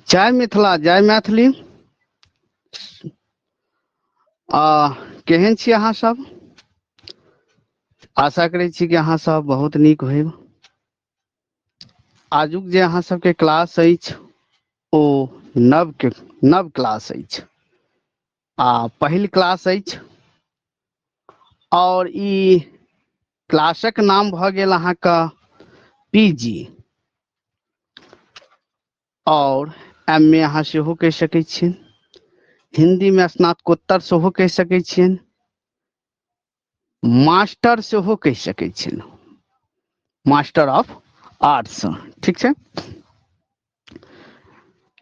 जय मिथिला जय मैथिली। आ केहन छी अहाँ सब? आशा करै छी कि अहाँ सब बहुत नीक होइब। आजुक जे अहाँ सबके क्लास अछि ओ नव के नव क्लास अछि आ पहिल क्लास अछि और ई क्लासक नाम भऽ गेल अहाँके पी जी और एम ए अहाँ सेहो कहि सकै छियै, हिन्दीमे स्नातकोत्तर सेहो कहि सकै छियनि, मास्टर सेहो कहि सकै छियनि, मास्टर ऑफ आर्ट्स। ठीक छै,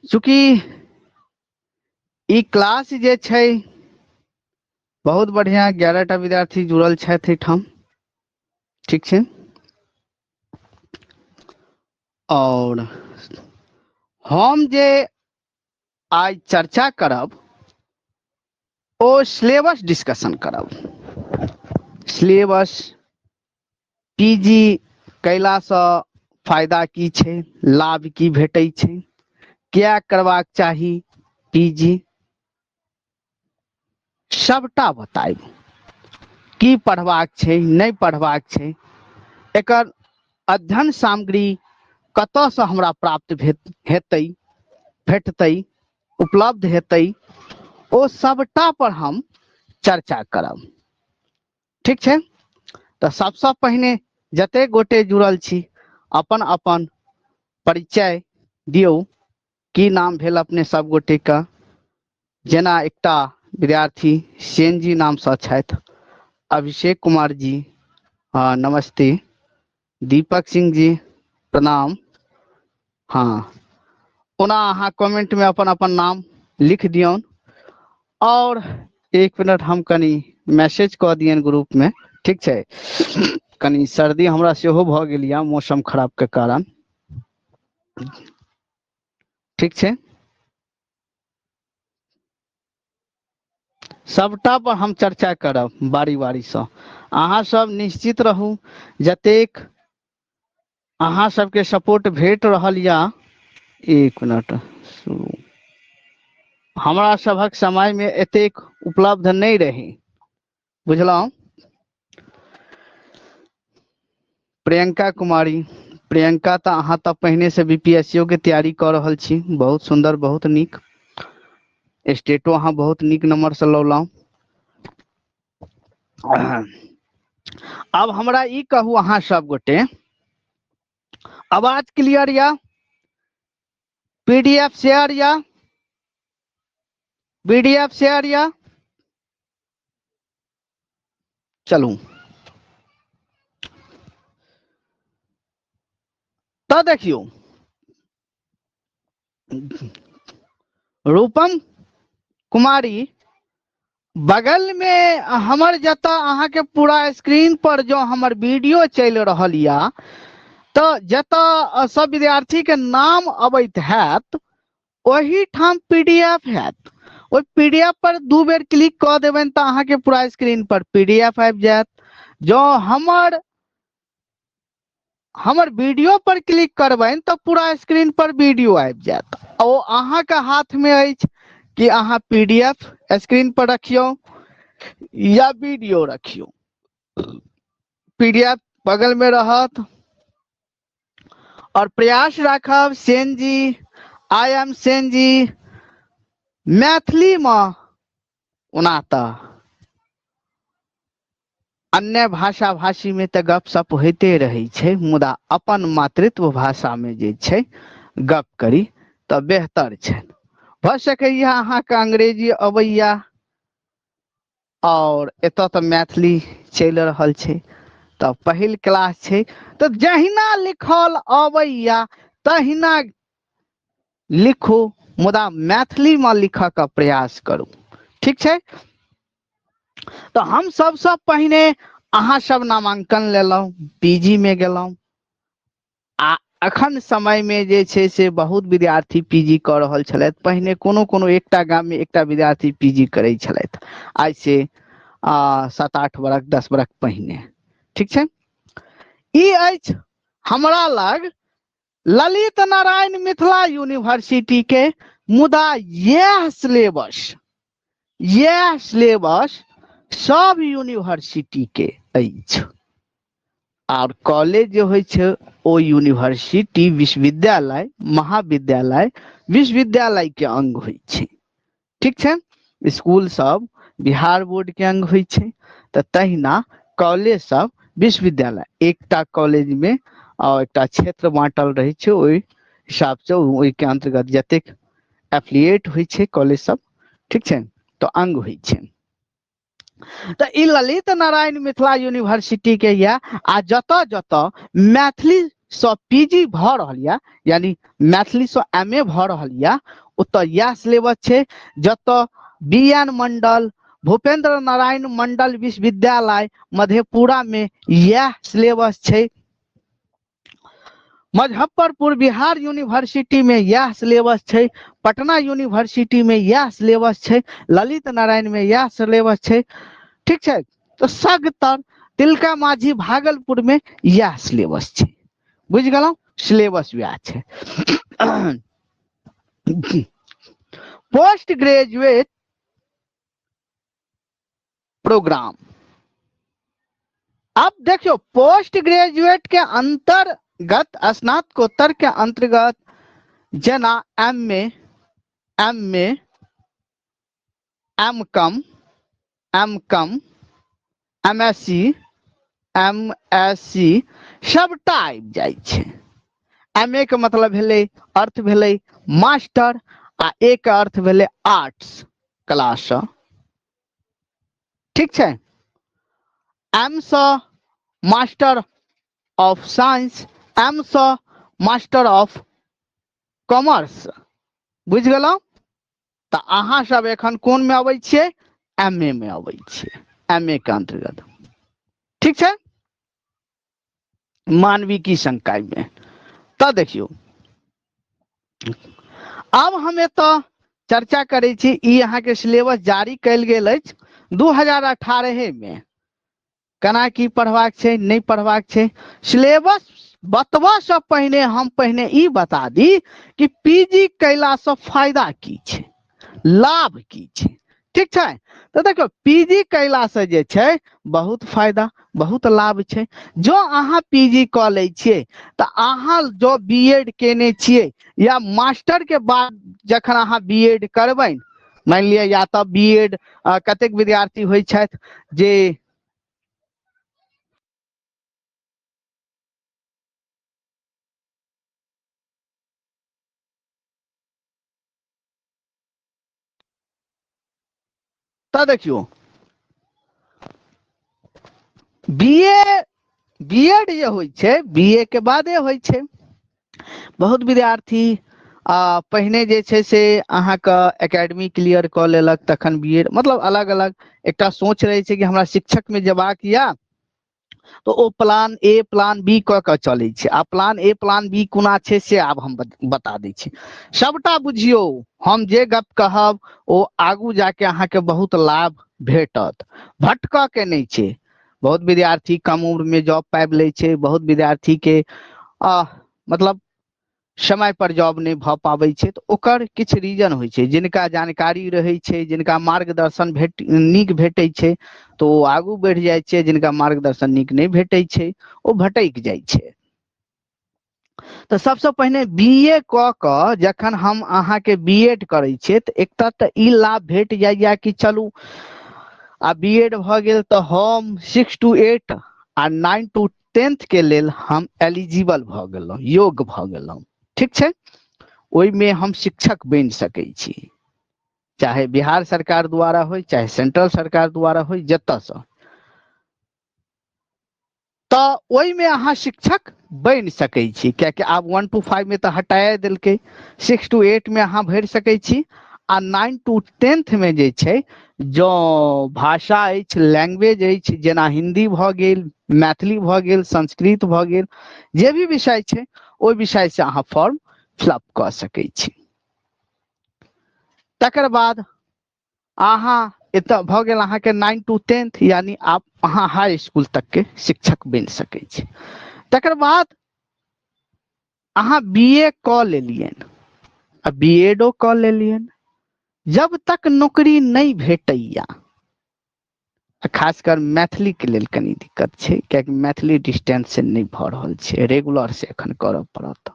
चूँकि ई क्लास जे छै बहुत बढ़िया, 11 टा विद्यार्थी जुड़ल छथि एहिठाम। ठीक छै, और हम जे आइ चर्चा करब ओ सिलेबस डिस्कशन करब। सिलेबस पीजी कयलासँ फायदा की छै, लाभ की भेटै छै, किया करबाक चाही पीजी, सबटा बतायब। की पढ़बाक छै, नहि पढ़बाक छै, एकर अध्ययन सामग्री कतऽसँ हमरा प्राप्त हेतै, भेटतै, उपलब्ध हेतै, ओ सबटा पर हम चर्चा करब। ठीक छै, तऽ सबसँ पहिने जते गोटे जुड़ल छी अपन अपन परिचय दियौ। की नाम भेल अपने सब गोटे का? जेना एकटा विद्यार्थी सेन जी नामसँ छथि, अभिषेक कुमार जी, हाँ नमस्ते, दीपक सिंह जी प्रणाम। हाँ, ओना अहाँ कमेंट में अपन अपन नाम लिख दियौन। और एक मिनट हम कनी मैसेज कऽ दियनि ग्रुप में। ठीक छै, कनी सर्दी हमरा सेहो भऽ गेल यऽ मौसम खराब के कारण। ठीक छै, सबटा पर हम चर्चा करब बारी बारीसँ। अहाँ सब निश्चित रहू, जतेक अहाँ सबके सपोर्ट भेट रहल यऽ, एक मिनट शुरू, हमरा सभक समय में एतेक उपलब्ध नहि रही, बुझलहुँ। प्रियंका कुमारी, प्रियंका तऽ अहाँ तऽ पहिने से बी पी एस सी ओ के तैयारी कऽ रहल छी, बहुत सुन्दर, बहुत नीक, स्टेटो अहाँ बहुत नीक नंबर से लौलहुँ। आब हमरा ई कहू अहाँ सब गोटे, आवाज क्लियर या? पीडीएफ शेयर या? पीडीएफ शेयर या? चलू तऽ देखियौ, रूपम कुमारी बगल में हमर जतऽ अहाँके पूरा स्क्रीन पर जो हमर वीडियो चलि रहल या, तऽ जतऽ सब विद्यार्थी के नाम अबैत हैत ओही ठाम पीडीएफ हैत। ओहि पीडीएफ पर 2 बेर क्लिक कऽ देबनि तऽ अहाँके पूरा स्क्रीन पर पीडीएफ आबि जायत। जँ हमर वीडियो पर क्लिक करबनि तऽ पूरा स्क्रीन पर वीडियो आबि जायत। ओ अहाँके हाथ में अछि कि अहाँ पीडीएफ स्क्रीन पर रखियौ या वीडियो रखियौ। पीडीएफ बगल में रहत। और प्रयास राखब Sen ji, I am Sen ji, Maithili में ओना तऽ अन्य भाषा भाषी में तऽ गपशप होइते रहै छै, मुदा अपन मातृत्व भाषा में जे छै गप करी तऽ बेहतर छै। भऽ सकैया अहाँके अंग्रेजी अबैया और एतऽ तऽ मैथिली चलि रहल छै, तऽ पहिल क्लास छै तऽ जहिना लिखल अबैया तहिना लिखू, मुदा मैथिली में लिखऽ के प्रयास करू। ठीक छै, तऽ हम सबसँ पहिने अहाँ सब नामांकन लेलहुँ, पीजी में गेलहुँ, आ अखन समय में जे छै से बहुत विद्यार्थी पीजी कऽ रहल छलथि। पहिने कोनो कोनो एकटा गाम में एकटा विद्यार्थी पीजी करै छलथि, आइ से 7-8 बरख 10 बरख पहिने। ठीक छै, ई अछि हमरा लग ललित नारायण मिथिला यूनिवर्सिटी के, मुदा यह सिलेबस, यह सिलेबस सब यूनिवर्सिटी के अछि। और कॉलेज जे होइ छै ओ यूनिवर्सिटी, विश्वविद्यालय, महाविद्यालय, विश्वविद्यालय के अंग होइ छै। ठीक छै, स्कूल सब बिहार बोर्ड के अंग होइ छै, तऽ तहिना कॉलेज सब विश्वविद्यालय, एकटा कॉलेज में और एकटा क्षेत्र बांटल रहै छै, ओहि हिसाब से ओहि के अंतर्गत जतेक एफिलिएट होइ छै कॉलेज सब, ठीक छै, तऽ अंग होइ छै। तऽ ई ललित नारायण मिथिला यूनिवर्सिटी के यऽ, आ जतऽ जतऽ मैथिली सँ पीजी भऽ रहल यऽ, यानी मैथिली सँ एम ए भऽ रहल यऽ, ओतऽ इएह सिलेबस छै। जतऽ बी एन मंडल, भूपेंद्र नारायण मंडल विश्वविद्यालय मधेपुरा में इएह सिलेबस छै। मुजफ्फरपुर बिहार यूनिवर्सिटी में यह सिलेबस छै, पटना यूनिवर्सिटी में यह सिलेबस छै, ललित नारायण में यह सिलेबस छै। ठीक छै, तऽ सगतर तिलका माझी भागलपुर में यह सिलेबस छै। बुझि गेलहुँ, सिलेबस वएह छै। पोस्ट ग्रेजुएट प्रोग्राम, अब देखियो पोस्ट ग्रेजुएट के अंतर्गत, स्नातकोत्तर के अंतर्गत जेना M A, M A, M com, M com, M S C, M S C सबटा आबि जाइ छै। एम ए के मतलब भेलै, अर्थ भेलै मास्टर, आ ए के अर्थ भेलै आर्ट्स क्लास। ठीक छै, एम सँ मास्टर ऑफ साइंस, एम सँ मास्टर ऑफ कॉमर्स। बुझि गेलहुँ? तऽ अहाँ सब एखन कोन मे अबै छियै? एम ए मे अबै छियै, एम ए के अंतर्गत। ठीक छै, मानविकी संकाय मे। तऽ देखियौ, आब हम एतऽ चर्चा करै छी, ई अहाँके सिलेबस जारी कयल गेल अछि 2018 मे। केना की पढ़बाक छै, नहि पढ़बाक छै, सिलेबस बतबऽसँ पहिने हम पहिने ई बता दी कि पीजी कयलासँ फायदा की छै, लाभ की छै। ठीक छै, तऽ देखियौ पीजी कयलासँ जे छै बहुत फायदा, बहुत लाभ छै। जँ अहाँ पीजी कऽ लै छियै तऽ अहाँ जँ बी एड केने छियै या मास्टर के बाद जखन अहाँ बी एड करबै, मानि लिअ या तऽ बी एड, कतेक विद्यार्थी होइ छथि जे तऽ देखियौ बी ए बी एड जे होइ छै बी ए के बादे होइ छै। बहुत विद्यार्थी पहिने जे छै से अहाँके एकेडमी क्लियर कऽ लेलक तखन बी एड, मतलब अलग अलग एकटा सोच रहै छै कि हमरा शिक्षक मे जेबाक यऽ, तऽ ओ प्लान ए प्लान बी कऽ के चलै छै। आ प्लान ए प्लान बी कोना छै से आब हम बता दै छी। सबटा बुझियौ, हम जे गप कहब ओ आगू जाके अहाँके बहुत लाभ भेटत, भटकऽ के नहि छै। बहुत विद्यार्थी कम उम्र में जॉब पाबि लै छै, बहुत विद्यार्थी के मतलब समय पर जॉब नहि भऽ पाबै छै, तऽ ओकर किछु रीजन होइ छै। जिनका जानकारी रहै छै, जिनका मार्गदर्शन नीक भेटै छै तऽ ओ आगू बढ़ि जाइ छै, जिनका मार्गदर्शन नीक नहि भेटै छै ओ भटकि जाइ छै। तऽ सबसँ पहिने बी ए कऽ कऽ जखन हम अहाँके बी एड करै छियै तऽ एकटा तऽ ई लाभ भेट जाइया कि चलू आ बी एड भऽ गेल तऽ हम 6 टू 8 आ 9 टू 10 के लेल हम एलिजिबल भऽ गेलहुँ, योग्य भऽ गेलहुँ। ठीक छै, ओहिमे हम शिक्षक बनि सकै छी, चाहे बिहार सरकार द्वारा होइ चाहे सेंट्रल सरकार द्वारा होइ, जतऽसँ तऽ ओहिमे अहाँ शिक्षक बनि सकै छी। कियाकि आब 1 टू 5 मे तऽ हटाए देलकै, 6 टू 8 मे अहाँ भरि सकै छी, आ 9 टू 10 मे जे छै जँ भाषा अछि, लैंग्वेज अछि, जेना हिन्दी भऽ गेल, मैथिली भऽ गेल, संस्कृत भऽ गेल, जे भी विषय छै ओहि विषय से अहाँ फॉर्म फिलअप कऽ सकै छी। तकर बाद अहाँ एतऽ भऽ गेल अहाँके 9 टू 10, यानी आब अहाँ हाई स्कूल तक के शिक्षक बनि सकै छी। तकर बाद अहाँ बी ए कऽ लेलियनि आ बी एडो कऽ लेलियनि, जब तक नौकरी नहि भेटैया, आ खासकर मैथिलीके लेल कनि दिक्कत छै, कियाकि मैथिली डिस्टेंस से नहि भऽ रहल छै, रेगुलर से एखन करऽ पड़त।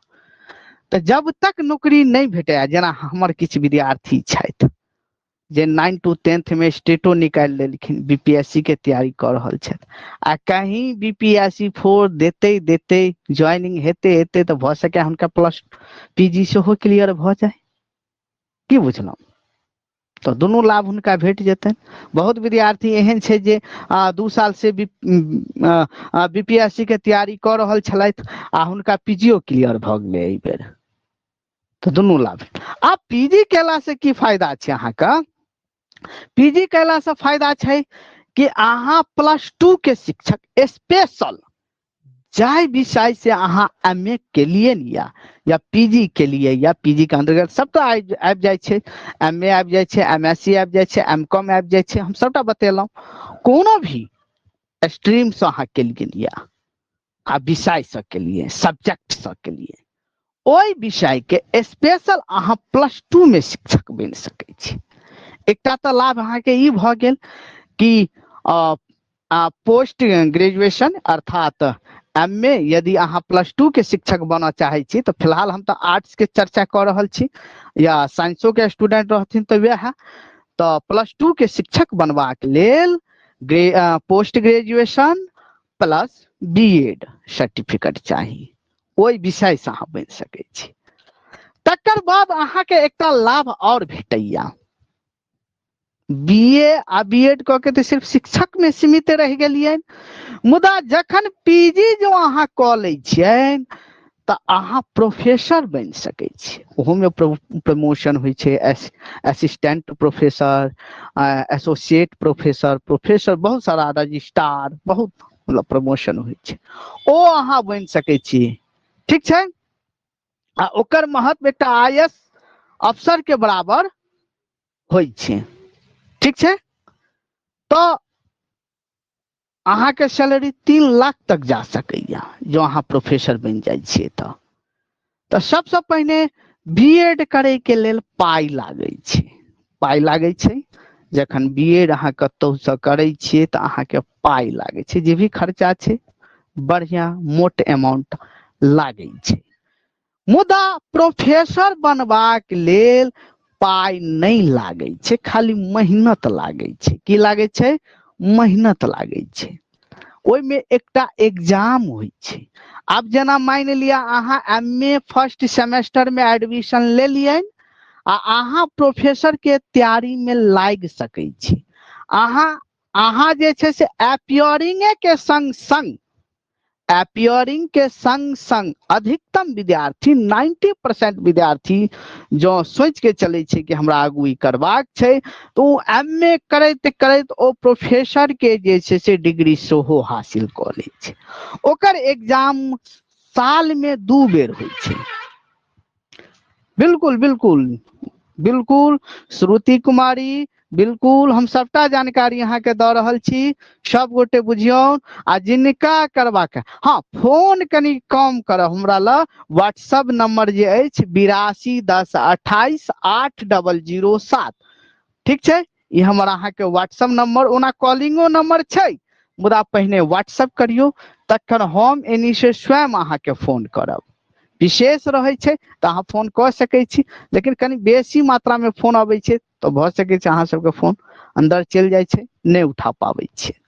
तऽ जब तक नौकरी नहि भेटैया, जेना हमर किछु विद्यार्थी छथि जे 9 टू 10th में स्टेटो निकालि लेलखिन, बी पी एस सी के तैयारी कऽ रहल छथि, आ कहीं बी पी एस सी 4 देते देते ज्वाइनिंग हेते हेते तऽ भऽ सकै हुनका प्लस पी जी सेहो क्लियर भऽ जाय। की बुझलहुँ? तऽ दुनू लाभ हुनका भेट जेतनि। बहुत विद्यार्थी एहन छै जे 2 साल से बी पी एस सी के तैयारी कऽ रहल छलथि आ हुनका पी जी ओ क्लियर भऽ गेलै एहि बेर, तऽ दुनू लाभ। आब पी जी केलासँ की फायदा छै अहाँके? पी जी केलासँ फायदा छै कि अहाँ प्लस 2 के शिक्षक स्पेशल जाहि विषय से अहाँ एम ए केलियै ने या पी जी केलियै या पी जी के अन्तर्गत सबटा आबि जाइ छै, एम ए आबि जाइ छै, एम एस सी आबि जाइ छै, एम कॉम आबि जाइ छै, हम सबटा बतेलहुँ। कोनो भी स्ट्रीमसँ अहाँ केलियै या आ विषयसँ केलियै, सब्जेक्टसँ केलियै, ओहि विषयके स्पेशल अहाँ प्लस 2 मे शिक्षक बनि सकै छी। एकटा तऽ लाभ अहाँके ई भऽ गेल कि पोस्ट ग्रेजुएशन अर्थात एम ए यदि अहाँ प्लस 2 के शिक्षक बनऽ चाहै छी तऽ फिलहाल हम तऽ आर्ट्स के चर्चा कऽ रहल छी, या साइंसो के स्टूडेंट रहथिन तऽ वएह, तऽ प्लस 2 के शिक्षक बनबाक लेल post graduation plus B Ed certificate चाही, ओहि विषयसँ अहाँ बनि सकै छी। तकर बाद अहाँके एकटा लाभ आओर भेटैया, बी ए आ बी एड कऽ के तऽ सिर्फ शिक्षक में सीमित रहि गेलियनि, मुदा जखन पी जी जो अहाँ कऽ लै छियनि तऽ अहाँ प्रोफेसर बनि सकै छी। ओहोमे प्रमोशन होइ छै, assistant professor, associate professor, professor, बहुत सारा रजिस्ट्रार, बहुत मतलब प्रमोशन होइ छै, ओ अहाँ बनि सकै छी। ठीक छै? आ ओकर महत्व एकटा I S अफसर के बराबर होइ छै। ठीक छै? तऽ अहाँके सैलरी 3 लाख तक जा सकैया जो अहाँ प्रोफेसर बनि जाइ छियै। तऽ सबसँ पहिने बी एड करैके लेल पाइ लागै छै, पाइ लागै छै। जखन बी एड अहाँ कतहुसँ करै छियै तऽ अहाँके पाइ लागै छै, जे भी खर्चा छै बढ़िआँ मोट अमाउंट लागै छै। मुदा प्रोफेसर बनबाक लेल पाइ नहि लागै छै, खाली मेहनत लागै छै। की लागै छै? मेहनत लागै छै। ओहिमे एकटा एग्जाम होइ छै। आब जेना मानि लिअ अहाँ एम ए फर्स्ट सेमेस्टरमे एडमिशन लेलियनि आ अहाँ प्रोफेसर के तैयारीमे लागि सकै छी। अहाँ जे छै से एपियरिंगे के संग संग, एपियरिंग के संग संग अधिकतम विद्यार्थी 90% विद्यार्थी जँ सोचि के चलै छै कि हमरा आगू ई करबाक छै, तऽ ओ एम ए करैत करैत ओ प्रोफेसर के जे छै से डिग्री सेहो हासिल कऽ लै छै। ओकर एग्जाम साल मे 2 बेर होइ छै। बिल्कुल बिल्कुल बिल्कुल श्रुति कुमारी, बिल्कुल हम सबटा जानकारी अहाँके दऽ रहल छी, सब गोटे बुझियौ। आ जिनका करबाक, हाँ फोन कनि कम करब, हमरा लग व्हाट्सअप नंबर जे अछि 82 10 28 8 डबल जीरो सात, ठीक छै? ई हमर अहाँके व्हाट्सअप नंबर, ओना कॉलिंगो नंबर छै, मुदा पहिने व्हाट्सअप करियौ, तखन हम एनी से स्वयं अहाँके फोन करब। विशेष रहै छै तऽ अहाँ फोन कऽ सकै छी, लेकिन कनि बेसी मात्रामे फोन अबै छै तऽ भऽ सकै छै अहाँ सबके फोन अन्दर चलि जाइ छै, नहि उठा पाबै छियै।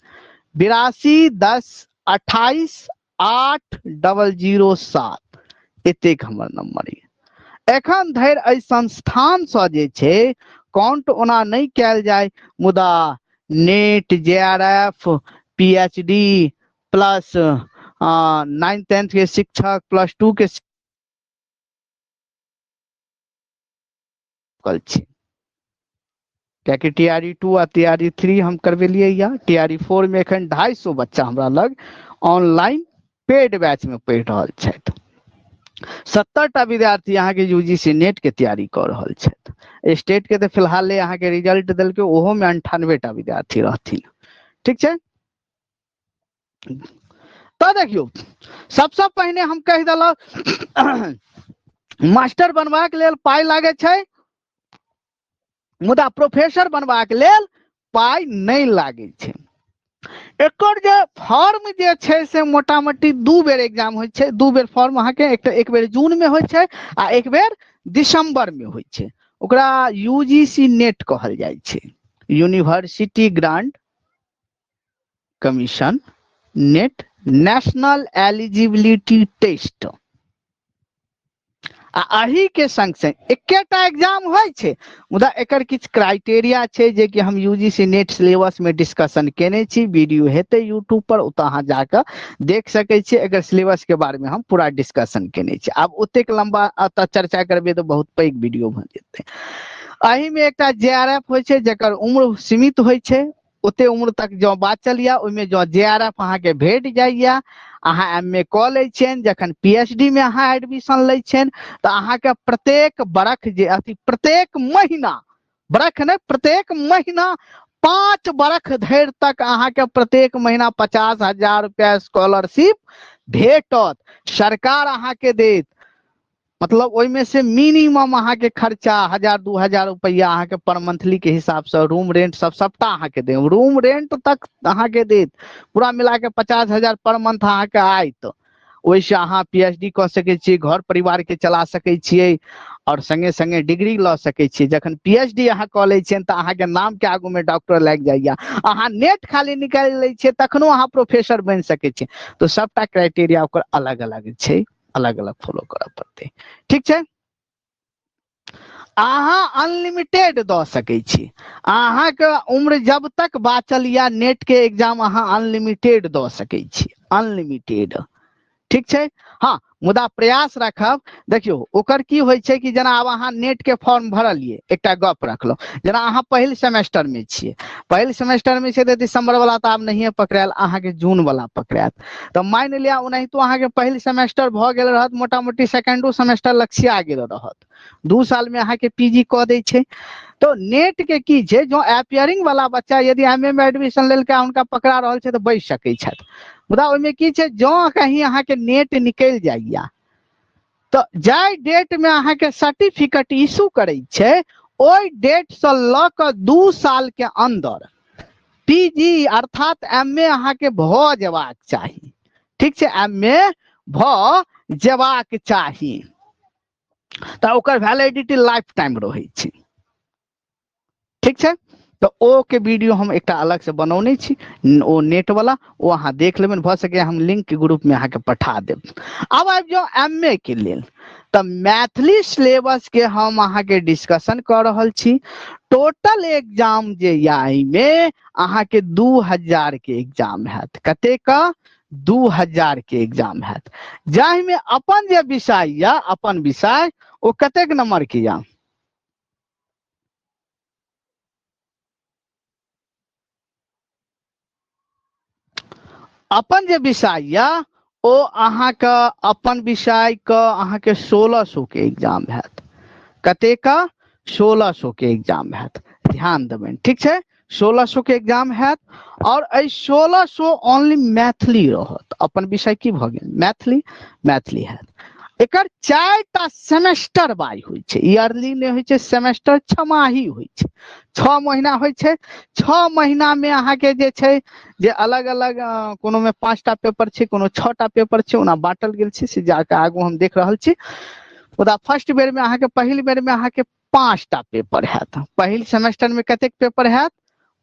82 10 28 8 डबल जीरो सात एतेक हमर नंबर यऽ। एखन धरि एहि संस्थानसँ जे छै काउंट ओना नहि कयल जाय, मुदा NET, J R F, P H D plus 9 10th के शिक्षक, प्लस 2 के छी, कियाकि टी आर ई 2 आ टी आर ई 3 हम करबेलियै या टी आर ई 4 में एखन 250 बच्चा हमरा लग ऑनलाइन पेड बैच में पढ़ि रहल छथि। 70टा विद्यार्थी अहाँके you ji C net के तैयारी कऽ रहल छथि। स्टेट के तऽ फिलहाल अहाँके रिजल्ट देलकै, ओहो में 98टा विद्यार्थी रहथिन। ठीक छै? तऽ देखियौ, सबसँ पहिने हम कहि देलहुँ, मास्टर बनबाक लेल पाइ लागै छै, मुदा प्रोफेसर बनबाक लेल पाइ नहि लागै छै। एकर जे फॉर्म जे छै से मोटा मोटी 2 बेर एग्जाम होइ छै, 2 बेर फॉर्म अहाँके एक बेर जून में होइ छै आ एक बेर दिसंबर में होइ छै। ओकरा यूजीसी नेट कहल जाइ छै, university grant commission NET, national eligibility test. आ एही के संग संग एकेटा एग्जाम होइ छै, मुदा एकर किछु क्राइटेरिया छै जे कि हम यूजीसी नेट सिलेबस में डिस्कशन केने छी, वीडियो हेतै यूट्यूब पर, ओतऽ अहाँ जाकऽ देख सकै छियै। एकर सिलेबस के बारे में हम पूरा डिस्कशन केने छी। आब ओतेक लंबा एतऽ चर्चा करबै तऽ बहुत पैघ वीडियो भऽ जेतै। एहि में एकटा जे आर एफ होइ छै जकर उम्र सीमित होइ छै, ओते उम्र तक जँ बाँचल यऽ ओहिमे जँ जे आर एफ अहाँके भेट जाइया, अहाँ एम ए कऽ लै छियनि, जखन पी एच डी मे अहाँ एडमिशन लै छियनि तऽ अहाँके प्रत्येक बरख जे अथी प्रत्येक महीना, बरख नहि प्रत्येक महीना 5 बरख धरि तक अहाँके प्रत्येक महीना 50,000 रुपया स्कॉलरशिप भेटत, सरकार अहाँके देत। मतलब ओहिमे से मिनिमम अहाँके खर्चा 1000 2000 रुपैआ अहाँके पर मंथली के हिसाब से रूम रेंट सब सबटा अहाँके देत, रूम रेंट तक अहाँके देत, पूरा मिला के 50,000 पर मंथ अहाँके आयत। ओहिसँ अहाँ पी एच डी कऽ सकै छियै, घर परिवार के चला सकै छियै और संगे संगे डिग्री लऽ सकै छियै। जखन पी एच डी अहाँ कऽ लै छियनि तऽ अहाँके नाम के आगू मे डॉक्टर लागि जाइया, अहाँ नेट खाली निकालि लै छियै तखनो अहाँ प्रोफेसर बनि सकै छियै। तऽ सबटा क्राइटेरिया ओकर अलग अलग छै, अलग अलग फॉलो करऽ पड़तै। ठीक छै, अहाँ अनलिमिटेड दऽ सकै छी, अहाँके उम्र जब तक बाँचल या नेट के एग्जाम अहाँ अनलिमिटेड दऽ सकै छी, अनलिमिटेड। ठीक छै, हाँ, मुदा प्रयास राखब। देखियौ ओकर की होइ छै कि जेना आब अहाँ नेट के फॉर्म भरलियै, एकटा गप रखलहुँ, जेना अहाँ पहिल सेमेस्टर मे छियै, पहिल सेमेस्टर मे छियै तऽ दिसंबर वाला तऽ आब नहिये पकड़ायल, अहाँके जून वाला पकड़ायत। तऽ मानि लिअ ओनाहितो अहाँके पहिल सेमेस्टर भऽ गेल रहत, मोटा मोटी सेकेंडो सेमेस्टर लक्षिया गेल रहत, 2 साल मे अहाँके पी जी कऽ दै छै। तऽ नेट के की छै, जँ एपियरिंग वाला बच्चा यदि एम ए मे एडमिशन लेलकै हुनका पकड़ा रहल छै तऽ बचि सकै छथि, मुदा ओहिमे की छै, जँ कहीं अहाँके नेट निकलि जाइया तऽ जाहि डेट मे अहाँके सर्टिफिकेट इशू करै छै ओहि डेट सँ लऽ कऽ 2 साल के अन्दर पी जी अर्थात एम ए अहाँके भऽ जेबाक चाही। ठीक छै, एम ए भऽ जेबाक चाही, तऽ ओकर वैलिडिटी लाइफ टाइम रहै छै। ठीक छै, तऽ ओ के वीडियो हम एकटा अलग से बनौने छी, ओ नेट वाला, ओ अहाँ देख लेबनि, भऽ सकैए हम लिंक ग्रुप में अहाँके पठा देब। आब आबि जाउ एम ए के लेल, तऽ मैथिली सिलेबस के हम अहाँके डिस्कशन कऽ रहल छी। टोटल एग्जाम जे या एहिमे अहाँके 2000 के एग्जाम हैत। कते का? 2000 के एग्जाम हैत, जाहिमे अपन जे विषय या अपन विषय ओ कतेक नंबर के या? अपन जे विषय या ओ अहाँके अपन विषय के अहाँके 1600 के एग्जाम हैत। कते का? 1600 के एग्जाम हैत। ध्यान देबनि, ठीक छै, 1600 के एग्जाम हैत और एहि 1600 ओनली मैथिली रहत। अपन विषय की भऽ गेल? मैथिली, मैथिली हैत। एकर 4टा सेमेस्टर बाय होइ छै, ईयरली नहि होइ छै, सेमेस्टर छमाही होइ छै, 6 महीना होइ छै। 6 महीना में अहाँके जे छै जे अलग अलग, कोनो में 5टा पेपर छै, कोनो 6टा पेपर छै, ओना बांटल गेल छै, से जाके आगू हम देख रहल छी। मुदा फर्स्ट बेर में अहाँके, पहिल बेर में अहाँके 5टा पेपर हैत। पहिल सेमेस्टर में कतेक पेपर हैत?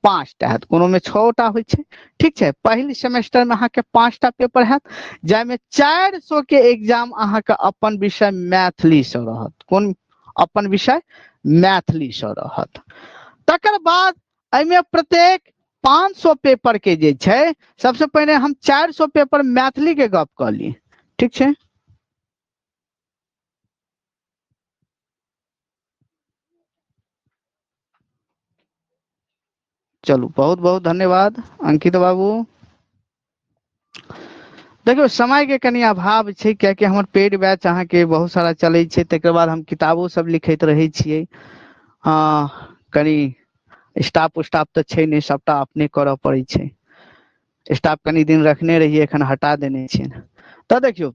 5टा हैत, कोनो में 6टा होइ छै। ठीक छै, पहिल सेमेस्टर में अहाँके 5टा पेपर हैत, जाहिमे 400 के एग्जाम अहाँके अपन विषय मैथिली से रहत। कोन? अपन विषय मैथिली से रहत। तकर बाद एहिमे प्रत्येक 500 पेपर के जे छै, सबसे पहिने हम 400 पेपर मैथिली के गप कऽ ली। ठीक छै, चलू, बहुत बहुत धन्यवाद अंकित बाबू। देखियौ समय के कनि अभाव छै, कियाकि हमर पेड बैच अहाँके बहुत सारा चलै छै, तकर बाद हम किताबो सब लिखैत रहै छियै। हँ, कनि स्टाफ उस्टाफ तऽ छै नहि, सबटा अपने करऽ पड़ै छै। स्टाफ कनि दिन रखने रहियै, एखन हटा देने छियनि। तऽ देखियौ,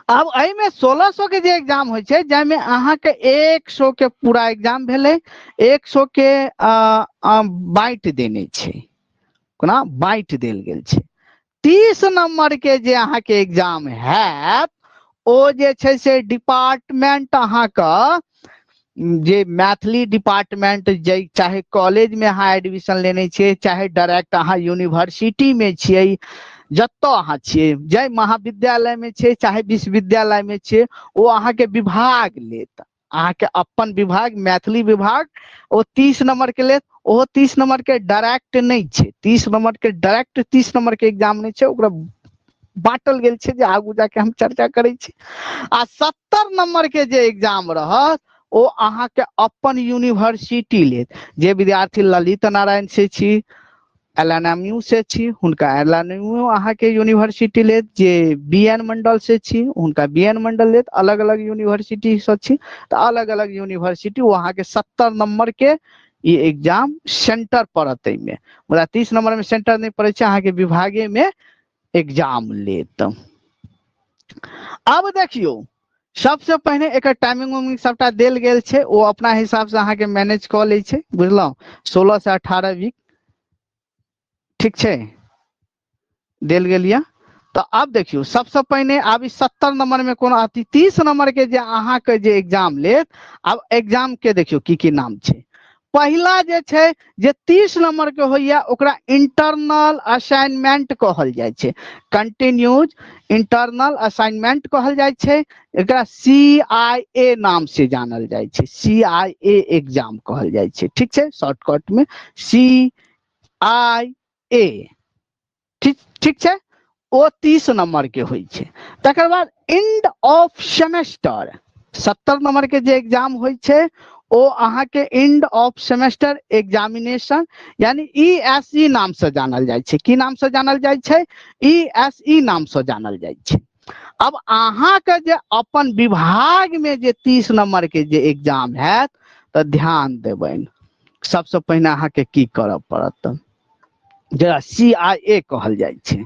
आब एहिमे 1600 के जे एग्जाम होइ छै, जाहिमे अहाँके 100 के पूरा एग्जाम भेलै, 100 के बाँटि देने छै, कोना बाँटि देल गेल छै। 30 नंबर के जे अहाँके एग्जाम हैत, ओ जे छै से डिपार्टमेंट अहाँके जे मैथिली डिपार्टमेंट, जे चाहे कॉलेज में अहाँ एडमिशन लेने छियै, चाहे डायरेक्ट अहाँ यूनिवर्सिटी में छियै, जतऽ अहाँ छियै, जाहि महाविद्यालय में छियै, चाहे विश्वविद्यालय में छियै, ओ अहाँके विभाग लेत। अहाँके अपन विभाग मैथिली विभाग ओ 30 नंबर के लेत। ओहो 30 नंबर के डायरेक्ट नहि छै, 30 नंबर के डायरेक्ट 30 नंबर के एग्जाम नहि छै, ओकरा बांटल गेल छै, जे आगू जाके हम चर्चा करै छी। आ 70 नंबर के जे एग्जाम रहत, ओ अहाँके अपन यूनिवर्सिटी लेत। जे विद्यार्थी ललित नारायण से छी, एल एन एम यू से छी, हुनका एल एन एम यू अहाँके यूनिवर्सिटी लेत। जे बी एन मंडल से छी, हुनका बी एन मंडल लेत। अलग अलग यूनिवर्सिटी से छी तऽ अलग अलग यूनिवर्सिटी ओ अहाँके 70 नंबर के ई एग्जाम सेंटर पड़त एहिमे, मुदा 30 नंबर में सेंटर नहि पड़ै छै, अहाँके विभागे में एग्जाम लेत। आब देखियौ, सबसे पहिने एकर टाइमिंग उमिंग सबटा देल गेल छै, ओ अपना हिसाब से अहाँके मैनेज कऽ लै छै, बुझलहुँ? 16 से 18 वीक, ठीक छै, देल गेल यऽ। तऽ आब देखियौ, सबसे पहिने आब ई 70 नंबर में कोनो अथी 30 नंबर के जे अहाँके जे एग्जाम लेत, आब एग्जाम के देखियौ की की नाम छै। पहिला जे छै, जे 30 नंबर के होइया, ओकरा इंटरनल असाइनमेंट कहल जाइ छै, कंटिन्यूज इंटरनल असाइनमेंट कहल जाइ छै। एकरा सी I ए नाम से जानल जाइ छै, सी I A exam कहल जाइ छै, ठीक छै? शॉर्टकट में सी आई ए, ठीक, ठीक छै? ओ 30 नंबर के होइ छै। तकर बाद एंड ऑफ सेमेस्टर 70 नंबर के जे एग्जाम होइ छै, ओ अहाँके एंड ऑफ सेमेस्टर एग्जामिनेशन यानी ई एस ई नाम से जानल जाइ छै। की नाम से जानल जाइ छै? ई एस ई नाम से जानल जाइ छै। अब अहाँके जे अपन विभाग में जे 30 नंबर के जे एग्जाम हैत, तऽ ध्यान देबनि, सबसे पहिने अहाँके की करऽ पड़त, जकरा सी I ए कहल जाइ छै,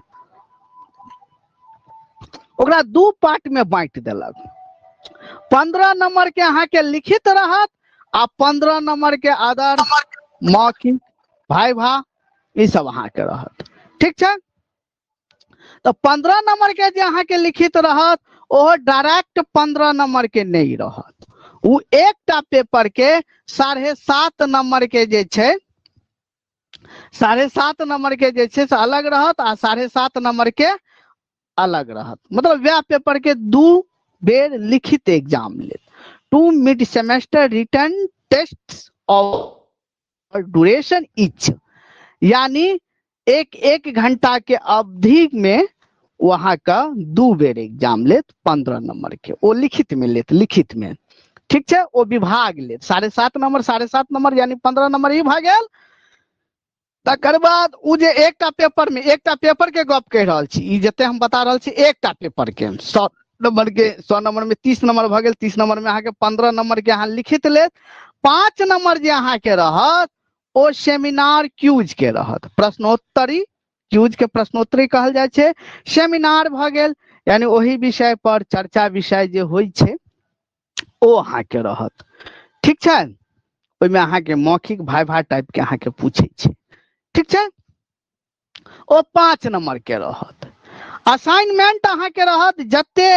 ओकरा दू पार्ट में बांटि देलक। 15 नंबर के अहाँके लिखित रहत आ 15 नंबर के अदर मौखिक भाइभा ई सब अहाँके रहत, ठीक छै? तऽ 15 नंबर के जे अहाँके लिखित रहत, ओहो डायरेक्ट 15 नंबर के नहि रहत। ओ एकटा पेपर के 7.5 नंबर के जे छै, 7.5 नंबर के जे छै से अलग रहत आ 7.5 नंबर के अलग रहत। मतलब वएह पेपर के दू बेर लिखित एग्जाम लेत। 2 mid semester written test of duration each, यानी एक एक घंटा के अवधि में वहां का दू बेर एग्जाम लेत 15 नंबर के, ओ लिखित में लेत, लिखित में, ठीक छै? ओ विभाग लेत 7.5 नंबर, 7.5 नंबर, यानी 15 नंबर ई भऽ गेल। तकर बाद ओ जे एकटा पेपर में, एकटा पेपर के गप कहि रहल छी, ई जते हम बता रहल छी एकटा पेपर के 100 नंबर के, 100 नंबर में 30 नंबर भऽ गेल। 30 नंबर में अहाँके 15 नंबर के अहाँ लिखित लेत, 5 नंबर जे अहाँके रहत ओ सेमिनार क्यूज के रहत, प्रश्नोत्तरी क्यूज के प्रश्नोत्तरी कहल जाइ छै। सेमिनार भऽ गेल, यानी ओहि विषय पर चर्चा विषय जे होइ छै, ओ अहाँके रहत, ठीक छै? ओहिमे अहाँके मौखिक भाइभा टाइप के अहाँके पूछै छै, ठीक छै? ओ 5 नंबर के रहत। असाइनमेंट अहाँके रहत, जते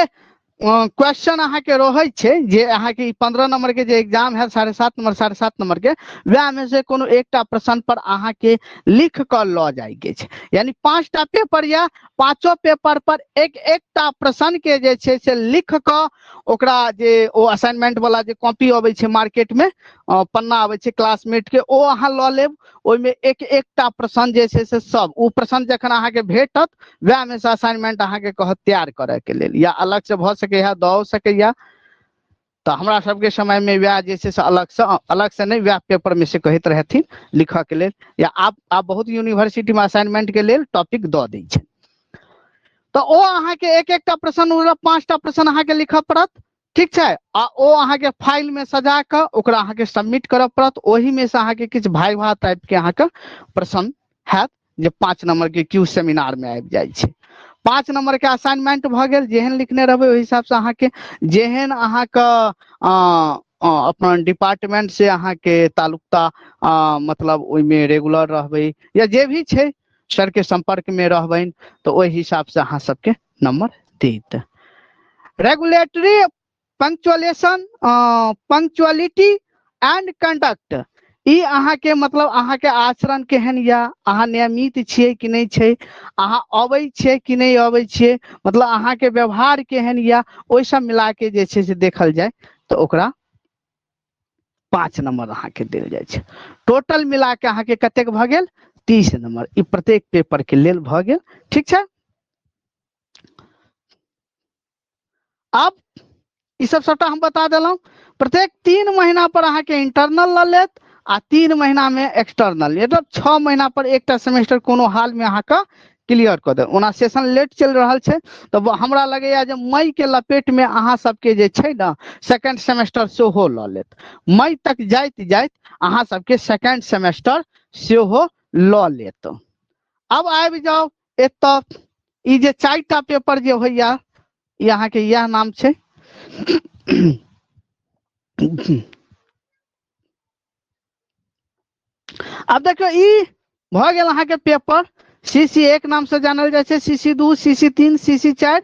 क्वेश्चन अहाँके रहै छै, जे अहाँके ई 15 नंबर के जे एग्जाम है, 7.5 नंबर, 7.5 नंबर के, वएह में से कोनो एकटा प्रश्न पर अहाँके लिख कऽ लऽ जाइके छै। यानी 5टा पेपर या पांचो पेपर पर एक एकटा प्रश्न के जे छै से लिख कऽ ओकरा जे ओ असाइनमेंट वाला जे कॉपी अबै छै मार्केट में, पन्ना अबै छै क्लासमेट के, ओ अहाँ लऽ लेब। ओहिमे एक एकटा प्रश्न जे छै से सब ओ प्रश्न जखन अहाँके भेटत, वएह में से असाइनमेंट अहाँके कहत तैयार करय के लेल, या अलग से भऽ सकैया, दऽ सकैया। तऽ हमरा सबके समय में वएह जे छै से अलग से, अलग से नहि, वएह पेपर में से कहैत रहथिन लिखऽ के लेल, या आब बहुत यूनिवर्सिटी में असाइनमेंट के लेल टॉपिक दऽ दै छै। तऽ ओ अहाँके एक एकटा प्रश्न, 5टा प्रश्न अहाँके लिखऽ पड़त, ठीक छै? आ ओ अहाँके फाइल में सजा कऽ ओकरा अहाँके सबमिट करऽ पड़त। ओहि में से अहाँके किछु भाइभा टाइप के अहाँके प्रश्न हैत जे 5 नंबर के क्यू सेमिनार में आबि जाइ छै। 5 नंबर के असाइनमेंट भऽ गेल, जेहन लिखने रहबै ओहि हिसाब से अहाँके जेहन अहाँके अपन डिपार्टमेंट से अहाँके तालुकता मतलब ओहिमे रेगुलर रहबै या जे भी छै सर के संपर्क में रहबनि तऽ ओहि हिसाब से अहाँ सबके नंबर देत। Regulatory punctuation punctuality and conduct, ई अहाँके मतलब अहाँके आचरण केहन या, अहाँ नियमित छियै कि नहि छै, अहाँ अबै छियै कि नहि अबै छियै, मतलब अहाँके व्यवहार केहन या, ओहि सब मिला के जे छै से देखल जाय तऽ ओकरा 5 नंबर अहाँके देल जाइ छै। टोटल मिला के अहाँके कतेक भऽ गेल 30 नंबर, ई प्रत्येक पेपर के लेल भऽ गेल। ठीक छै, आब ई सब सबटा हम बता देलहुँ। प्रत्येक 3 महीना पर अहाँके इंटरनल लऽ लेत आ 3 महीना में एक्सटर्नल, मतलब 6 महीना पर एकटा सेमेस्टर कोनो हाल में अहाँके क्लियर कऽ देत। ओना सेशन लेट चलि रहल छै तऽ हमरा लगैया जे मई के लपेट में अहाँ सबके जे छै ने सेकेंड सेमेस्टर सेहो लऽ लेत। मई तक जाइत जाइत अहाँ सबके सेकेंड सेमेस्टर सेहो लऽ लेत। अब आबि जाउ एतऽ, ई जे 4टा पेपर जे होइया ई अहाँके इएह नाम छै। आब देखियौ ई भऽ गेल अहाँके पेपर सी सी 1 नाम से जानल जाइ छै, C C 2, C C 3, C C 4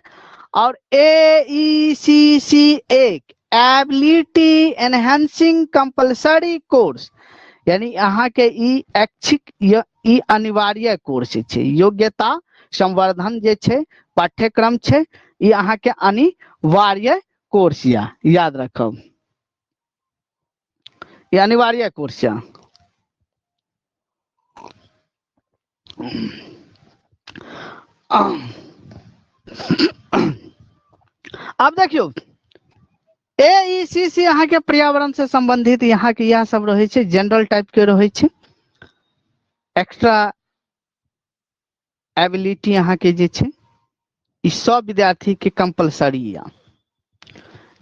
और A E C C 1 ability enhancing compulsory course, यानी अहाँके ई ऐच्छिक या ई अनिवार्य कोर्स छै, योग्यता संवर्धन जे छै पाठ्यक्रम छै, ई अहाँके अनिवार्य कोर्स या, याद रखब ई अनिवार्य कोर्स या। अब देखियौ ए ई सी सी अहाँके पर्यावरण से संबंधित यहाँ के इएह सब रहै छै, जनरल टाइप के रहै छै। एक्स्ट्रा एबिलिटी अहाँके जे छै ई सब विद्यार्थी के कंपलसरी या।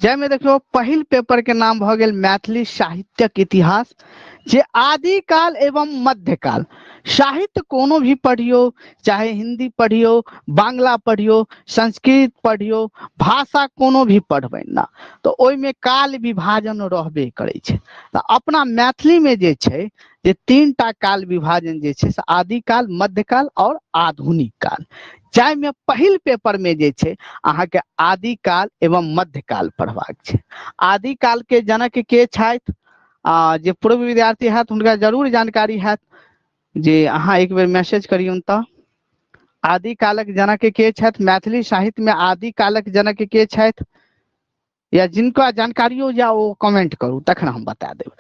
जाहिमे देखियौ पहिल पेपर के नाम भऽ गेल मैथिली साहित्यक इतिहास, जे आदिकाल एवं मध्यकाल साहित्य कोनो भी पढ़ियौ, चाहे हिंदी पढ़ियौ, बांग्ला पढ़ियौ, संस्कृत पढ़ियौ, भाषा कोनो भी पढ़बै ना तऽ ओहिमे काल विभाजन रहबे करै छै। तऽ अपना मैथिलीमे जे छै जे 3टा काल विभाजन जे छै से आदिकाल, मध्यकाल और आधुनिक काल, जाहिमे पहिल पेपर में जे छै अहाँके आदिकाल एवं मध्यकाल पढ़बाक छै। आदिकाल के जनक के छथि, जे पूर्व विद्यार्थी हैत हुनका जरूर जानकारी हैत, जे अहाँ एक बेर मैसेज करियौन तऽ आदिकालक जनक के छथि, मैथिली साहित्य में आदिकालक जनक के छथि, या जिनका जानकारियो या ओ कमेंट करू तखन हम बता देब।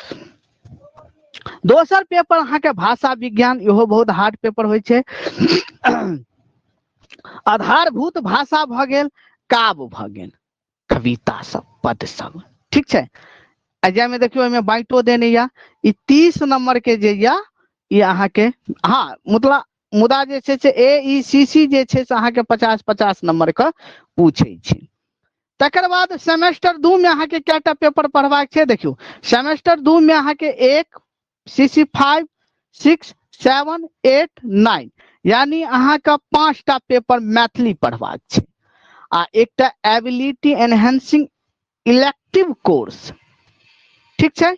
दोसर पेपर अहाँके भाषा विज्ञान, इहो बहुत हार्ड पेपर होइ छै। आधारभूत भाषा भऽ गेल, काव्य भऽ गेल, कविता सब, पद सब, ठीक छै। आ जाहिमे देखियौ ओहिमे बाँटो देने या, ई 30 नंबर के जे या ई अहाँके, हाँ मतलब मुदा जे छै से ए ई सी सी जे छै से अहाँके 50-50 नंबर के पूछै छै। तकर बाद सेमेस्टर 2 में अहाँके कएटा पेपर पढ़बाक छै, देखियौ सेमेस्टर 2 में अहाँके 1 सी सी 5 6 7 8 9 यानी अहाँके 5टा पेपर मैथिली पढ़बाक छै आ एकटा एबिलिटी एनहेंसिंग इलेक्टिव कोर्स, ठीक छै।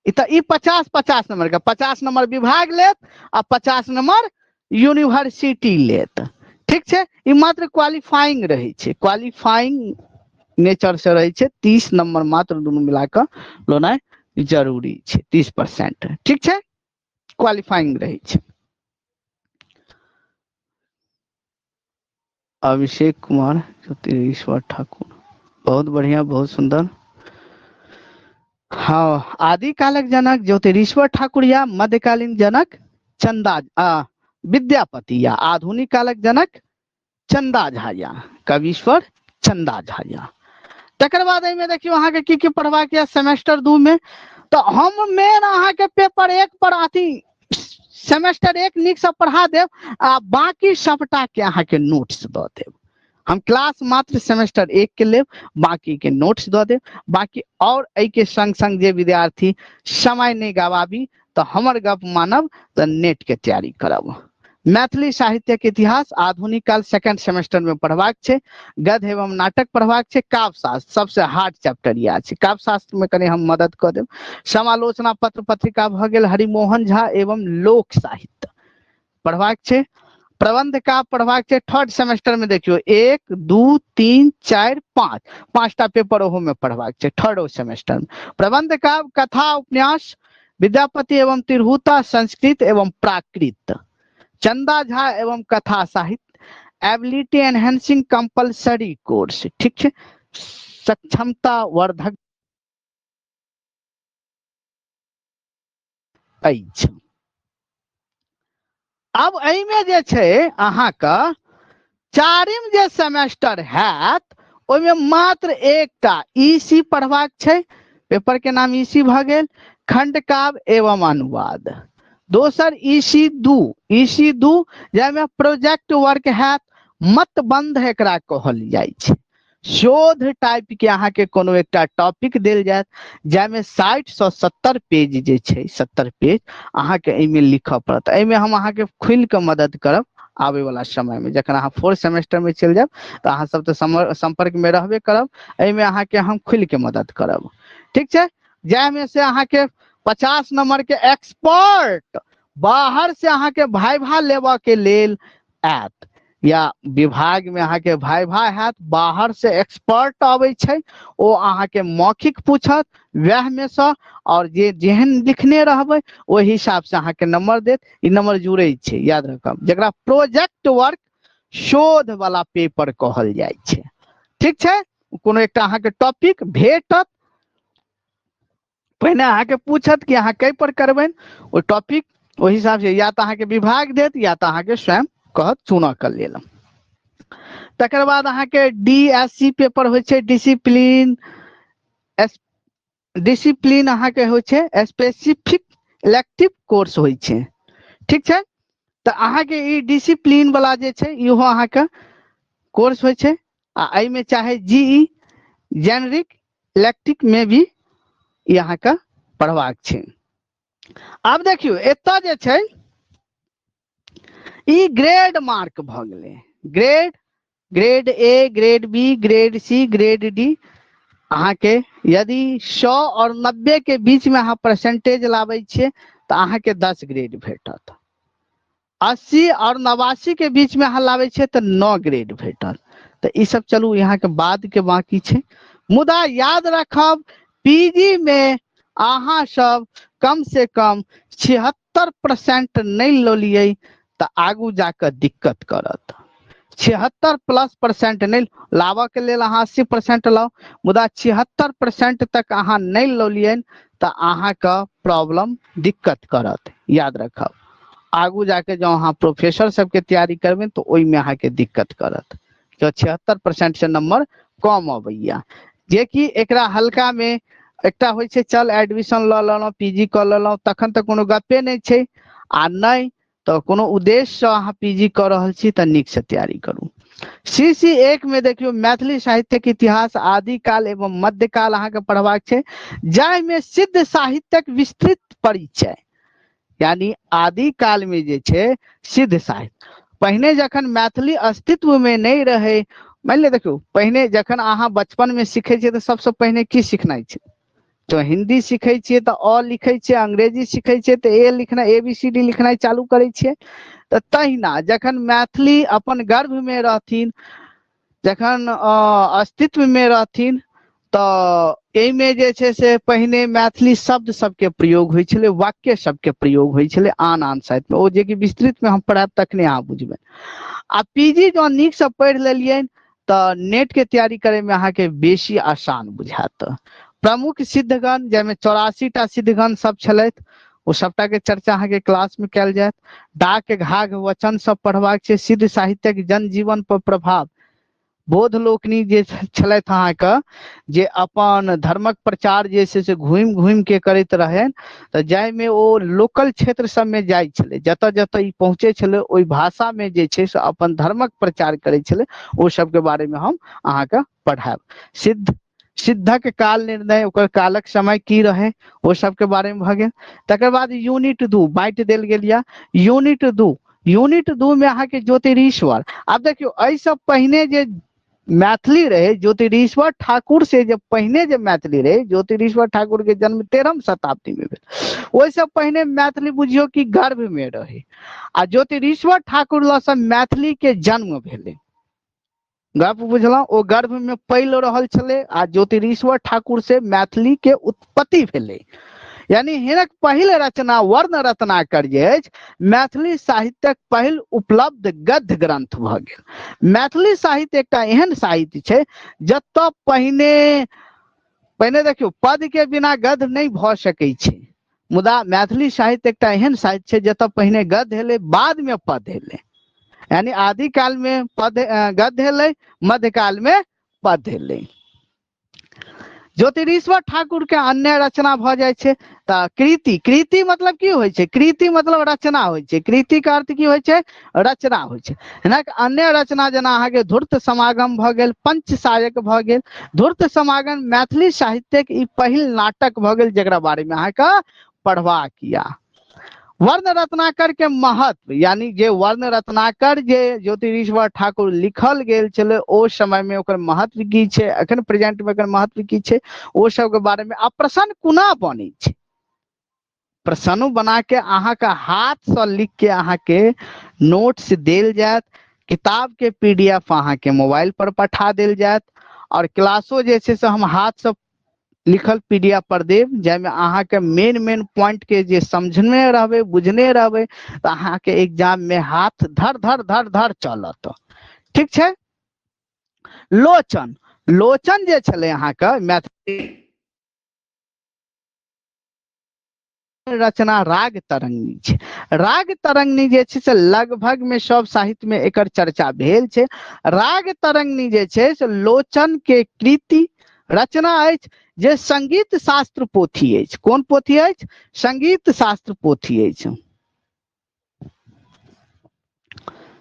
ई तऽ ई 50-50 नंबर के, 50 नंबर विभाग लेत आ 50 नंबर यूनिवर्सिटी लेत, ठीक छै। ई मात्र क्वालिफाइंग रहै छै, क्वालिफाइंग नेचर से रहै छै। 30 नंबर मात्र दुनू मिला कऽ लेनाइ जरूरी छै, 30%, ठीक छै, क्वालिफाइंग रहै छै। अभिषेक कुमार, ज्योतिरीश्वर ठाकुर, बहुत बढ़िया, बहुत सुंदर। हाँ, आदिकालक जनक ज्योतिरीश्वर ठाकुर या मध्यकालीन जनक चंदा विद्यापति या आधुनिक कालक जनक चंदा झा या कवीश्वर चंदा झा या। तकर बाद एहिमे देखियौ अहाँके की की पढ़बाक यऽ सेमेस्टर 2 में। तऽ हम मेन अहाँके पेपर 1 पर अथी सेमेस्टर 1 नीकसँ पढ़ा देब आ बाकी सबटा के अहाँके नोट्स दऽ देब। हम क्लास मात्र सेमेस्टर 1 के लेब, बाकी के नोट्स दऽ देब। बाकी और एहिके संग संग जे विद्यार्थी समय नहि गवाबी तऽ हमर गप मानब तऽ नेट के तैयारी करब। मैथिली साहित्यक इतिहास आधुनिक काल सेकंड सेमेस्टर में पढ़बाक छै। गद्य एवं नाटक पढ़बाक छै। काव्यशास्त्र सबसे हार्ड चैप्टर इएह छै। काव्यशास्त्र में कनि हम मदद कऽ देब। समालोचना पत्र पत्रिका भऽ गेल, हरिमोहन झा एवं लोक साहित्य पढ़बाक छै। प्रबंध का पढ़बाक छै थर्ड सेमेस्टर में। देखियौ 1 2 3 4 5, 5टा पेपर ओहो में पढ़बाक छै थर्ड सेमेस्टर में। प्रबंध का, कथा उपन्यास, विद्यापति एवं तिरहुता, संस्कृत एवं प्राकृत, चंदा झा एवं कथा साहित्य, एबिलिटी एनहेंसिंग कंपलसरी कोर्स, ठीक छै, सक्षमता वर्धक अछि। अब एहिमे जे छै अहाँके चारिम जे सेमेस्टर हैत ओहिमे मात्र एकटा ईसी पढ़बाक छै। पेपर के नाम ईसी भऽ गेल, खंडकाव्य एवं अनुवाद। दोसर ईसी 2, ईसी 2 जाहिमे प्रोजेक्ट वर्क हैत, मतबंध एकरा कहल जाइ छै। शोध टाइप के अहाँके कोनो एकटा टॉपिक देल जायत जाहिमे 60 से 70 पेज जे छै, 70 पेज अहाँके एहिमे लिखऽ पड़त। एहिमे हम अहाँके खुलि कऽ मदद करब आबे वाला समय में। जखन अहाँ फोर्थ सेमेस्टर में चलि जायब तऽ अहाँ सब तऽ संपर्क में रहबे करब, एहिमे अहाँके हम खुलि के मदद करब, ठीक छै। जाहिमे से अहाँके 50 नंबर के एक्सपर्ट बाहर से अहाँके भाइभा लेबऽ के लेल आयत, या विभाग में अहाँके भाइभा हैत, बाहर से एक्सपर्ट अबै छै, ओ अहाँके मौखिक पूछत वएह में से, और जे जेहन लिखने रहबै ओहि हिसाब से अहाँके नंबर देत। ई नंबर जुड़ै छै, याद रखब, जकरा प्रोजेक्ट वर्क शोध वाला पेपर कहल जाइ छै, ठीक छै। कोनो एकटा अहाँके टॉपिक भेटत, पहिने अहाँके पूछत कि अहाँ कै पर करबनि ओ टॉपिक, ओहि हिसाब से या तऽ अहाँके विभाग देत या तऽ अहाँके स्वयं कहत चुनऽ के लेल। तकर बाद अहाँके डी एस सी पेपर होइ छै, डिसिप्लीन डिसिप्लीन अहाँके होइ छै, स्पेसिफिक इलेक्टिव कोर्स होइ छै, ठीक छै। तऽ अहाँके ई डिसिप्लीन वाला जे छै इहो अहाँके कोर्स होइ छै, आ एहिमे चाहे जी ई जेनरिक इलेक्ट्रिक में भी ई अहाँके पढ़बाक छै। आब देखियौ एतऽ जे छै ई ग्रेड मार्क भऽ गेलै, grade, grade A, grade B, grade C, grade D. अहाँके यदि 100 और 90 के बीच में अहाँ परसेंटेज लाबै छियै तऽ अहाँके 10 ग्रेड भेटत। 80 और 89 के बीच में अहाँ लाबै छियै तऽ 9 ग्रेड भेटत। तऽ ई सब चलू यहाँ के बाद के बाकी छै। मुदा याद रखब पीजी में अहाँ सब कम से कम 76% नहि लऽ लियै तऽ आगू जाकऽ दिक्कत करत। 76% प्लस नहि लाबऽ के लेल अहाँ 80% लाउ, मुदा 76% तक अहाँ नहि लऽ लियै तऽ अहाँके प्रॉब्लम दिक्कत करत, याद रखब। आगू जाके जँ अहाँ प्रोफेसर सबके तैयारी करबै तऽ ओहिमे अहाँके दिक्कत करत। जँ 76% से नंबर कम अबैया, जेकि एकरा हल्का में एकटा होइ छै चल एडमिशन लऽ लेलहुँ, पीजी कऽ लेलहुँ, तखन तऽ कोनो गपे नहि छै, आ नहि तऽ कोनो उद्देश्यसँ अहाँ पीजी कऽ रहल छी तऽ नीकसँ तैयारी करू। सी सी 1 में देखियौ मैथिली साहित्यक इतिहास आदिकाल एवं मध्यकाल अहाँके पढ़बाक छै, जाहिमे सिद्ध साहित्यक विस्तृत परिचय, यानी आदिकाल में जे छै सिद्ध साहित्य। पहिने जखन मैथिली अस्तित्व में नहि रहै, मानि लिअ देखियौ पहिने जखन अहाँ बचपन में सीखै छियै तऽ सबसँ पहिने की सिखनाइ छै? जँ हिंदी सीखै छियै तऽ अ लिखै छियै, अंग्रेजी सीखै छियै तऽ ए लिखनाइ, ए बी सी डी लिखनाइ चालू करै छियै। तऽ तहिना जखन मैथिली अपन गर्भ में रहथिन, जखन अस्तित्व में रहथिन, तऽ एहिमे जे छै से पहिने मैथिली शब्द सबके प्रयोग होइ छलै, वाक्य सबके प्रयोग होइ छलै आन आन साहित्यमे, ओ जेकि विस्तृतमे हम पढ़ायब तखने अहाँ बुझबै। आ पीजी जँ नीकसँ पढ़ि लेलियनि तऽ नेटके तैयारी करैमे अहाँके बेसी आसान बुझायत। प्रमुख सिद्धगण जाहिमे 84टा सिद्धगण सब छलथि, ओ सबटाके चर्चा अहाँके क्लासमे कयल जायत। डाक घाघ वचन सब पढ़बाक छै, सिद्ध साहित्यक जनजीवन पर प्रभाव, बोध लोकनि जे छलथि अहाँके जे अपन धर्मक प्रचार जे छै से घुमि घुमि के करैत रहनि, तऽ जाहिमे ओ लोकल क्षेत्र सबमे जाइ छलै, जतऽ जतऽ ई पहुँचै छलै ओहि भाषामे जे छै से अपन धर्मक प्रचार करै छलै, ओ सबके बारेमे हम अहाँके पढ़ायब। सिद्धक काल निर्णय, ओकर कालक समय की रहै, ओ सबके बारेमे भऽ गेल। तकर बाद यूनिट 2 बाँटि देल गेल यऽ। यूनिट 2, यूनिट 2 में अहाँके ज्योतिरीश्वर। आब देखियौ एहिसँ पहिने जे मैथिली रहे ज्योतिरीश्वर ठाकुर से जे पहिने जे मैथिली रहे, ज्योतिरीश्वर ठाकुर के जन्म 13म शताब्दी में भेल, ओहिसँ पहिने मैथिली बुझियौ कि गर्भ में रहे, आ ज्योतिरीश्वर ठाकुर लग मैथिली के जन्म भेलै। गप बुझलहुँ? ओ गर्भ में पैल रहल छलै आ ज्योतिरीश्वर ठाकुर से मैथिली के उत्पत्ति भेलै। यानी हिनक पहिल रचना वर्ण रत्नाकर जे अछि मैथिली साहित्यक पहिल उपलब्ध गद्य ग्रंथ भऽ गेल। मैथिली साहित्य एकटा एहन साहित्य छै जतऽ पहिने पहिने देखियौ पद के बिना गद्य नहि भऽ सकै छै, मुदा मैथिली साहित्य एकटा एहन साहित्य छै जतऽ पहिने गद्य हेलै बाद में पद हेलै। यानी आदि काल में पद गद्य हेलै, मध्यकाल में पद हेलै। ज्योतिरीश्वर ठाकुर के अन्य रचना भऽ जाइ छै तऽ कृति, कृति मतलब की होइ छै? कृति मतलब रचना होइ छै। कृति के अर्थ की होइ छै? रचना होइ छै। हिनक अन्य रचना जेना अहाँके धूर्त समागम भऽ गेल, पंचसायक भऽ गेल। धूर्त समागम मैथिली साहित्यक ई पहिल नाटक भऽ गेल जकरा बारे में अहाँके पढ़बाक या। वर्ण रत्नाकर के महत्व, यानी जे वर्ण रत्नाकर जे ज्योतिरीश्वर ठाकुर लिखल गेल छलै ओ समय में ओकर महत्व की छै, अखन प्रेजेंट में एकर महत्व की छै, ओ सब के बारे में। आ प्रश्न कोना बनै छै? प्रश्नो बना के अहाँके हाथ से लिख के अहाँके नोट्स देल जायत, किताब के पीडीएफ अहाँके मोबाइल पर पठा देल जायत, और क्लासो जे छै से हम हाथ से लिखल पीडीएफ पर देब, जाहिमे अहाँके मेन मेन पॉइंट के जे समझने रहबै बुझने रहबै तऽ अहाँके एग्जाम में हाथ धर धर धर धर चलत। ठीक छै। लोचन, लोचन जे छलै अहाँके मैथिली रचना राग तरंगिणी छै। राग तरंगिणी जे छै से लगभग में सब साहित्य में एकर चर्चा भेल छै। राग तरंगिणी जे छै से लोचन के कृति रचना अछि जे संगीत शास्त्र पोथी अछि। कोन पोथी अछि? संगीत शास्त्र पोथी अछि।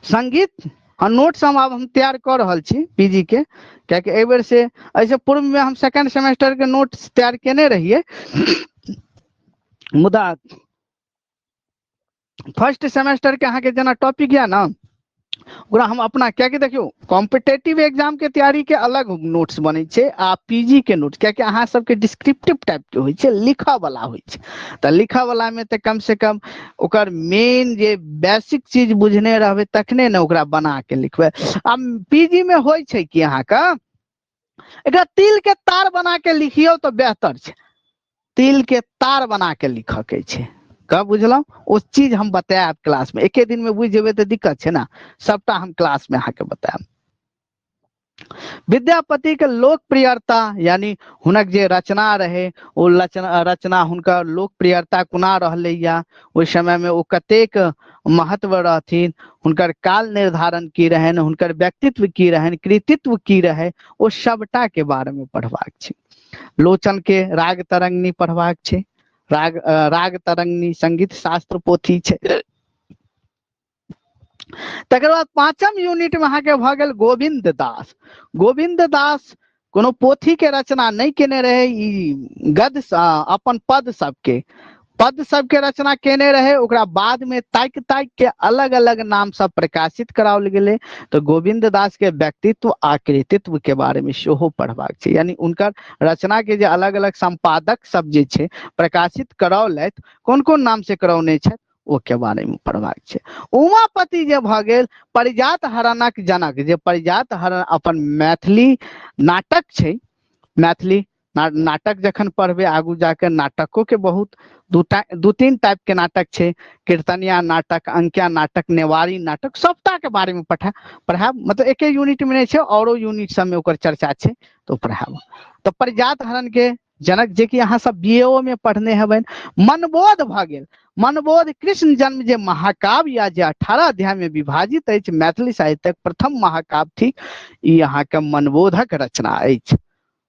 संगीत आ नोट्स हम आब हम तैयार कऽ रहल छी पीजी के, कियाकि एहि बेर से एहिसँ पूर्व में हम सेकंड सेमेस्टर के नोट्स तैयार केने रहियै, मुदा फर्स्ट सेमेस्टर के अहाँके जेना टॉपिक यऽ ने ओकरा हम अपना, कियाकि देखियौ कॉम्पिटेटिव एग्जाम के तैयारी के अलग नोट्स बनै छै आ पीजी के नोट्स, कियाकि अहाँ सबके डिस्क्रिप्टिव टाइप के होइ छै, लिखऽ वाला होइ छै, तऽ लिखऽ वाला में तऽ कम से कम ओकर मेन जे बेसिक चीज बुझने रहबै तखने ने ओकरा बना के लिखबै। आ पीजी में होइ छै कि अहाँके एकरा तिल के तार बना के लिखियौ तऽ बेहतर छै, तिल के तार बना के लिखऽ के छै। कब बुझलहुँ? ओ चीज हम बतायब क्लास में, एके दिन में बुझि जेबै तऽ दिक्कत छै ने, सबटा हम क्लास में अहाँके बतायब। विद्यापति के लोकप्रियता, यानी हुनक जे रचना रहे ओ रचना हुनकर लोकप्रियता कोना रहलै या ओहि समय में ओ कतेक महत्व रहथिन, हुनकर काल निर्धारण की रहनि, हुनकर व्यक्तित्व की रहनि, कृतित्व की रहै, ओ सबटा के बारे में पढ़बाक छै। लोचन के राग तरंगिणी पढ़बाक छै। राग तरंगिणी संगीत शास्त्र पोथी छै। तकर बाद पांचम यूनिट में अहाँके भऽ गेल गोविंद दास। गोविंद दास कोनो पोथी के रचना नहि केने रहे, ई गद्य अपन पद सबके रचना केने रहे, ओकरा बाद में ताकि ताकि के अलग अलग नाम सब प्रकाशित कराओल गेलै। तऽ गोविंद दास के व्यक्तित्व आ कृतित्व के बारे में सेहो पढ़बाक छै, यानी उनकर रचना के जे अलग अलग संपादक सब जे छै प्रकाशित करौलथि, कोन कोन नाम से करौने छथि, ओ के बारे में पढ़बाक छै। उमापति जे भऽ गेल परिजात हरणक जनक, जे परिजात हरण अपन मैथिली नाटक छै, मैथिली नाटक जखन पढ़बै आगू जाके नाटको के बहुत दू तीन टाइप के नाटक छै, कीर्तनिया नाटक, अंकिया नाटक, नेवारी नाटक, सबटा के बारे में पढ़ायब, मतलब एके यूनिट में नहि छै, औरो यूनिट सब में ओकर चर्चा छै, तो पढ़ायब। तऽ परिजात हरण के जनक जे कि अहाँ सब बी ए ओ में पढ़ने हेबनि। मनबोध भऽ गेल, मनबोध कृष्ण जन्म जे महाकाव्य या जे 18 अध्याय में विभाजित अछि, मैथिली साहित्यक प्रथम महाकाव्य थिक, ई अहाँके मनबोधक रचना अछि।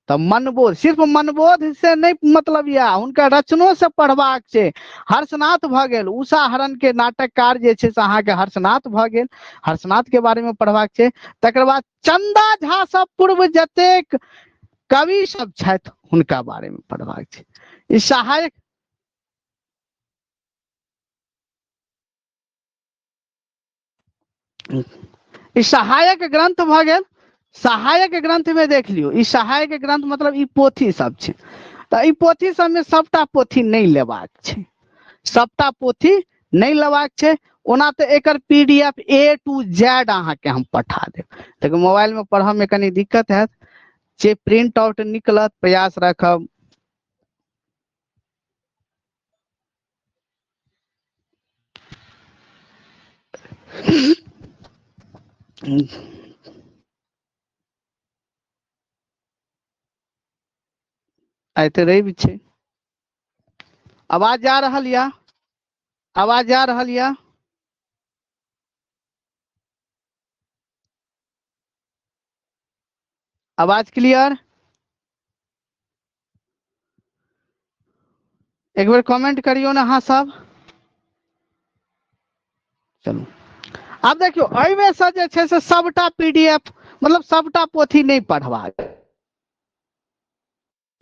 तऽ मनबोध, सिर्फ मनबोध से नहि मतलब यऽ, हुनकर रचनो से पढ़बाक छै। हर्षनाथ भऽ गेल, उषा हरण के नाटककार जे छै से अहाँके हर्षनाथ भऽ गेल, हर्षनाथ के बारे में पढ़बाक छै। तकर बाद चंदा झा सँ पूर्व जतेक कवि सब छथि हुनका बारे में पढ़बाक छै। ई सहायक ई सहायक ग्रंथ भऽ गेल। सहायक ग्रंथ में देख लियौ, ई सहायक ग्रंथ मतलब ई पोथी सब छै। तऽ ई पोथी सबमे सबटा पोथी नहि लेबाक छै, सबटा पोथी नहि लेबाक छै। ओना तऽ एकर P D F A to Z अहाँके हम पठा देब, लेकिन मोबाइल में पढ़ऽ में कनी दिक्कत हैत। जे प्रिंट आउट निकलत प्रयास राखब। आइ तऽ रवि छै। आवाज जा रहल यऽ? आवाज जा रहल यऽ? आवाज क्लियर? एक बेर कमेंट करियौ ने अहाँ सब। चलू आब देखियौ, एहिमे से जे छै से सबटा पी डी एफ मतलब सबटा पोथी नहि पढ़बाक छै।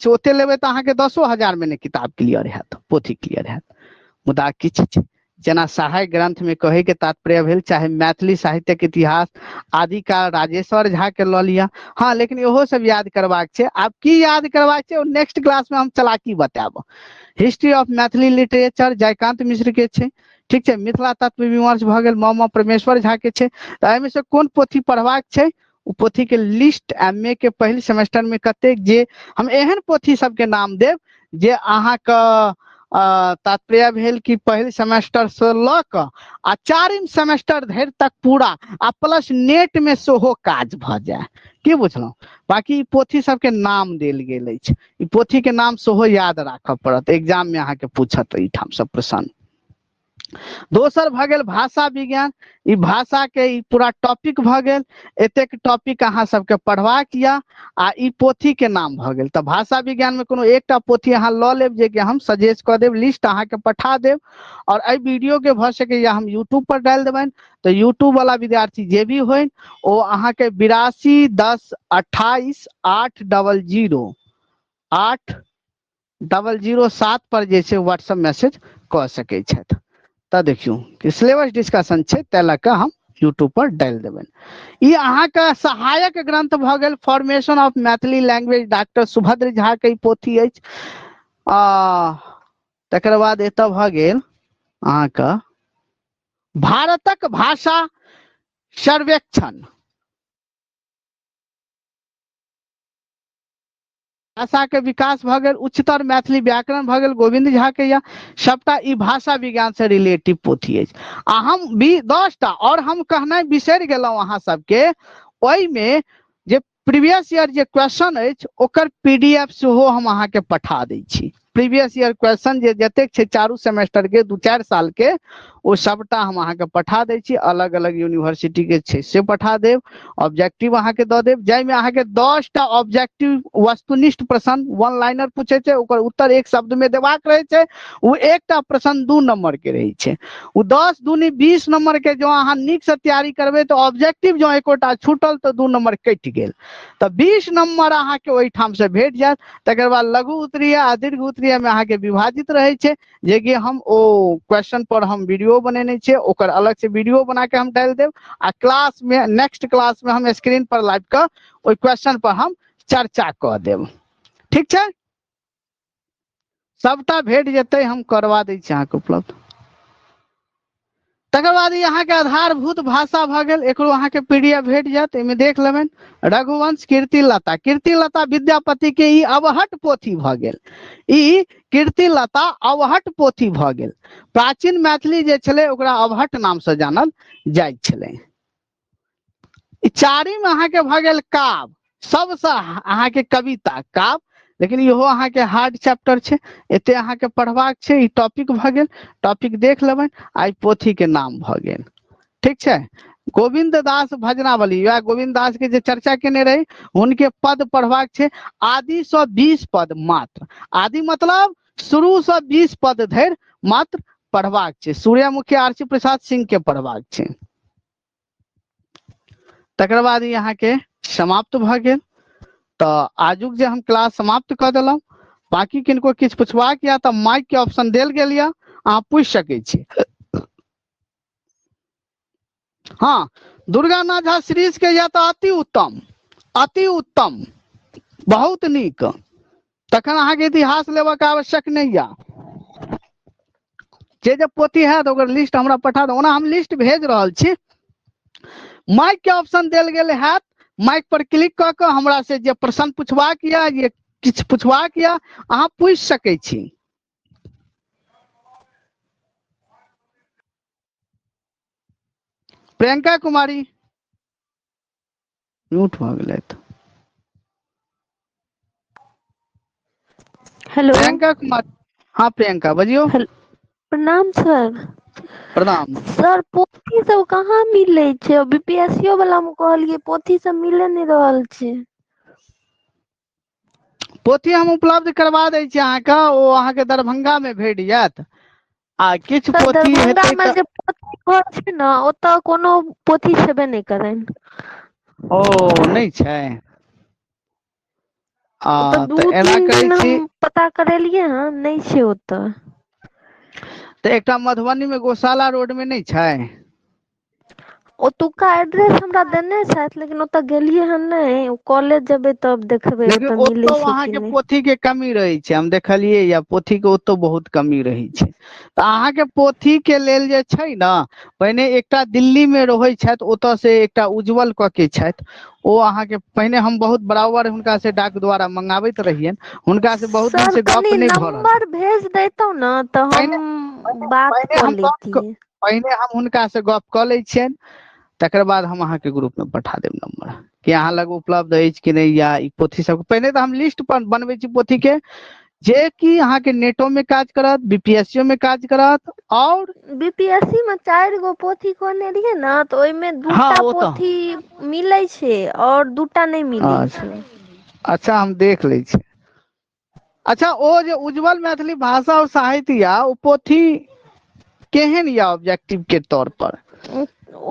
ओते लेबै तऽ अहाँके 10,000 मे नहि किताब क्लियर हैत, पोथी क्लियर हैत। मुदा किछु छै जेना सहायक ग्रंथ में कहै के तात्पर्य भेल चाहे मैथिली साहित्यक इतिहास आदिकाल राजेश्वर झा के लऽ लिअ। हँ, लेकिन इहो सब याद करबाक छै। आब की याद करबाक छै ओ नेक्स्ट क्लास में हम चलाकी बतायब। History of Maithili literature Jaykant Mishra के छै, ठीक छै। मिथिला तत्व विमर्श भऽ गेल म परमेश्वर झा के छै। तऽ एहिमे से कोन पोथी पढ़बाक छै ओ पोथी के लिस्ट एम ए के पहिल सेमेस्टर में कतेक जे हम एहन पोथी सबके नाम देब जे अहाँके तात्पर्य भेल कि पहिल सेमेस्टर से लऽ कऽ आ चारिम सेमेस्टर धरि तक पूरा आ प्लस नेट में सेहो काज भऽ जाय। की बुझलहुँ? बाकी ई पोथी सबके नाम देल गेल अछि, ई पोथी के नाम सेहो याद राखऽ पड़त, एग्जाम में अहाँके पूछत एहिठाम सब प्रश्न। दोसर भऽ गेल भाषा विज्ञान। ई भाषा के ई पूरा टॉपिक भऽ गेल, एतेक टॉपिक अहाँ सबके पढ़बाक यऽ आ ई पोथी के नाम भऽ गेल। तऽ भाषा विज्ञान में कोनो एकटा पोथी अहाँ लऽ लेब जे कि हम सजेस्ट कऽ देब, लिस्ट अहाँके पठा देब और एहि वीडियो के भऽ सकैए हम यूट्यूब पर डालि देबनि। तऽ यूट्यूब वाला विद्यार्थी जे भी होइन ओ अहाँके 82 10 28 आठ डबल जीरो आठ डबल जीरो सात पर जे छै व्हाट्सएप मैसेज कऽ सकै छथि। तऽ देखियौ कि सिलेबस डिस्कशन छै ताहि लऽ कऽ हम यूट्यूब पर डालि देबनि। ई अहाँके सहायक ग्रंथ भऽ गेल formation of Maithili language doctor Subhadra Jha के ई पोथी अछि। तकर बाद एतऽ भऽ गेल अहाँके भारतक भाषा सर्वेक्षण। भाषा के विकास भऽ गेल, उच्चतर मैथिली व्याकरण भऽ गेल गोविंद झा के। या सबटा ई भाषा विज्ञान से रिलेटिव पोथी अछि। आ हम भी 10टा और हम कहनाइ बिसरि गेलहुँ अहाँ सबके, ओहिमे जे प्रीवियस ईयर जे क्वेश्चन अछि ओकर पी डी एफ सेहो हम अहाँके पठा दै छी। प्रीवियस ईयर क्वेश्चन जे जतेक छै चारू सेमेस्टर के 2-4 साल के ओ सबटा हम अहाँके पठा दै छी। अलग अलग यूनिवर्सिटी के छै से पठा देब, ऑब्जेक्टिव अहाँके दऽ देब, जाहिमे अहाँके 10टा ऑब्जेक्टिव वस्तुनिष्ठ प्रश्न वन लाइनर पूछै छै, ओकर उत्तर एक शब्द में देबाक रहै छै। ओ एकटा प्रश्न 2 नंबर के रहै छै। ओ 10 दूनी 20 नंबर के जँ अहाँ नीक से तैयारी करबै तऽ ऑब्जेक्टिव जँ एकोटा छूटल तऽ 2 नंबर कटि गेल, तऽ 20 नंबर अहाँके ओहिठाम से भेट जायत। तकर बाद लघु उत्तरीय आ दीर्घ उत्तरीय में अहाँके विभाजित रहै छै, जेकि हम ओ क्वेश्चन पर हम वीडियो बनेने छियै, ओकर अलग से वीडियो बना के हम डालि देब आ क्लास में नेक्स्ट क्लास में हम स्क्रीन पर लाबि कऽ ओहि क्वेश्चन पर हम चर्चा कऽ देब। ठीक छै, सबटा भेट जेतै, हम करवा दै छी अहाँके उपलब्ध। तकर बाद ई अहाँके आधारभूत भाषा भऽ गेल, एकरो अहाँके पी डी एफ भेट जायत, एहिमे देख लेबनि। रघुवंश कीर्तिलता, कीर्तिलता विद्यापति के ई अवहट पोथी भऽ गेल, ई कीर्तिलता अवहट पोथी भऽ गेल। प्राचीन मैथिली जे छलै ओकरा अवहट नामसँ जानल जाइत छलै। ई चारिम अहाँके भऽ गेल काव्य, सबसँ अहाँके कविता काव्य, लेकिन इहो अहाँके हार्ड चैप्टर छै, एते अहाँके पढ़बाक छै। ई टॉपिक भऽ गेल, टॉपिक देख लेबनि आ ई पोथी के नाम भऽ गेल। ठीक छै, गोविंद दास भजनावली, वएह गोविंद दास के जे चर्चा केने रही हुनके पद पढ़बाक छै। आदि सँ 20 पद मात्र, आदि मतलब शुरू सँ 20 पद धरि मात्र पढ़बाक छै। सूर्यमुखी आरसी प्रसाद सिंह के पढ़बाक छै। तकर बाद ई अहाँके समाप्त भऽ गेल। तऽ आजुक जे हम क्लास समाप्त कऽ देलहुँ। बाकी किनको किछु पुछबाक यऽ तऽ माइक के ऑप्शन देल गेल यऽ, अहाँ पूछि सकै छी। हँ, दुर्गानाथ झा सीरीज के यऽ तऽ अति उत्तम, अति उत्तम, बहुत नीक। तखन अहाँके इतिहास लेबऽ के आवश्यक नहि यऽ। जे जे पोथी हैत ओकर लिस्ट हमरा पठा दू। ओना हम लिस्ट भेज रहल छी। माइक के ऑप्शन देल गेल हैत, माइक पर क्लिक कऽ कऽ हमरा से जे प्रश्न पुछबाक यऽ, जे किछु पुछबाक यऽ, अहाँ पूछि सकै छी। प्रियंका कुमारी म्यूट भऽ गेलथि। हेलो। प्रियंका कुमारी, हँ प्रियंका बजियौ। हेलो, प्रणाम सर। प्रणाम। सर पोथी सब कहाँ मिलै छै? बी पी एस सी ओ वाला मे कहलियै पोथी सब मिले नहि रहल छै। पोथी हम उपलब्ध करबा दै छी अहाँके, ओ अहाँके दरभंगा मे भेट जायत। आ किछु सर पोथी दरभंगा हेतै मे तऽ जे पोथी घर छै ने ओतऽ कोनो पोथी छेबे नहि करनि। ओ नहि छै? आ ओतऽ दू तऽ एना तीन करै दिन छी हम पता करेलियै हन, नहि छै ओतऽ। तऽ एकटा मधुबनी मे गोशाला रोड मे नहि छै? ओतुका एड्रेस हमरा देने छथि, लेकिन ओतऽ गेलियै हन नहि। कॉलेज जेबै तब देखबै लेकिन ओतऽ मिलै ओतौ छै कि अहाँके नहि। पोथी के कमी रहै छै, हम देखलियै या पोथी के ओतौ बहुत कमी रहै छै। तऽ अहाँके पोथी के लेल जे छै ने, पहिने एकटा दिल्ली मे रहै छथि, ओतऽ से एकटा उज्जवल कऽ के छथि, ओ अहाँके पहिने हम बहुत बराबर हुनका से डाक द्वारा मंगाबैत रहियनि, हुनका से बहुत दिन सर से गप कनि नहि भऽ रहल। नम्बर भेज दैतहुँ ने तऽ हम पहिने बात पहिने कऽ हम गप लैतियै। पहिने हम हुनका से गप कऽ लै छियनि, तकर बाद हम अहाँके ग्रुप मे पठा देब नम्बर, कि अहाँ लग उपलब्ध अछि कि नहि। या ई पोथी सब पहिने तऽ हम लिस्ट पर बनबै छी पोथी के, जे कि अहाँके नेटो में काज करत, बी पी एस सी मे काज करत। और बी पी एस सी मे 4 गो पोथी कहने रहियै ने, तऽ ओहिमे हँ दूटा ओ तऽ पोथी मिलै छै और दूटा नहि मिलै अच्छा छै। अच्छा, हम देख लै छी। अच्छा, ओ जे उज्जवल मैथिली भाषा और साहित्य या ओ पोथी केहन या ऑब्जेक्टिव के तौर पर?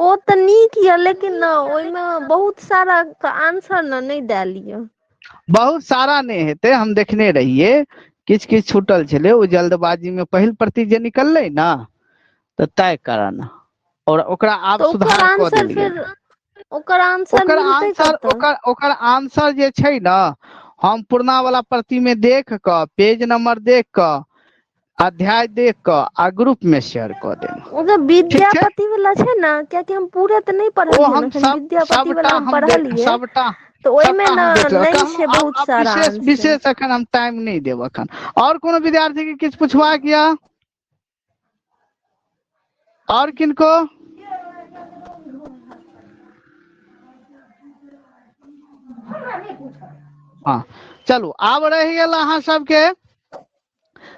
ओ तऽ नीक यऽ, लेकिन ने ओहिमे बहुत सारा के आंसर ने नहि देल यऽ। बहुत सारा नहि हेतै, हम देखने रहियै, किछु किछु छूटल छलै ओ जल्दबाजी मे पहिल प्रति जे निकललै ने, तऽ ताहि कारण, और ओकरा आब तऽ ओकर सुधार कऽ आंसर देल फेर गेल। ओकर आंसर ओकर मिलतै आंसर कतऽ? ओकर ओकर आंसर जे छै ने, हम पुरना वाला प्रति मे देख कऽ, पेज नंबर देख कऽ, अध्याय देख कऽ आ ग्रुप मे शेयर कऽ देब। ओ जे ठीक छै। विद्यापति वाला छै ने, कियाकि हम पूरे तऽ नहि ओ पढ़लियै हम एखन, सब विद्यापति सबटा वाला हम हम देख पढ़लियै सबटा तऽ ओहिमे सबटा ने हम देख लेब। नहि कहलहुँ छै आब बहुत आब सारा विशेष आंसर। विशेष एखन हम टाइम नहि देब एखन। और कोनो विद्यार्थी के किछु पुछबाक यऽ? और किनको? हँ चलू, आब रहि गेल अहाँ सबके,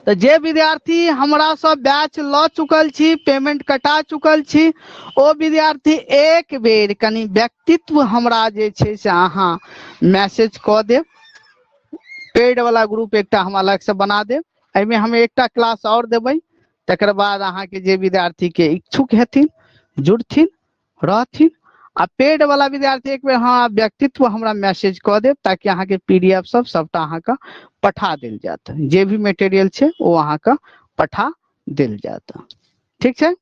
तऽ जे विद्यार्थी हमरा सब बैच लऽ चुकल छी, पेमेंट कटा चुकल छी, ओ विद्यार्थी एक बेर कनि व्यक्तित्व हमरा जे छै से अहाँ मैसेज कऽ देब। पेड वाला ग्रुप एकटा हम अलग से बना देब, एहिमे हम एकटा क्लास और देबै, तकर बाद अहाँके जे विद्यार्थी के इच्छुक हेथिन जुड़थिन रहथिन। आ पेड वाला विद्यार्थी एक बेर हँ व्यक्तित्व हमरा मैसेज कऽ देब, ताकि अहाँके पी डी एफ सब सबटा अहाँके पठा देल जायत, जे भी मटेरियल छै ओ अहाँके पठा देल जायत। ठीक छै।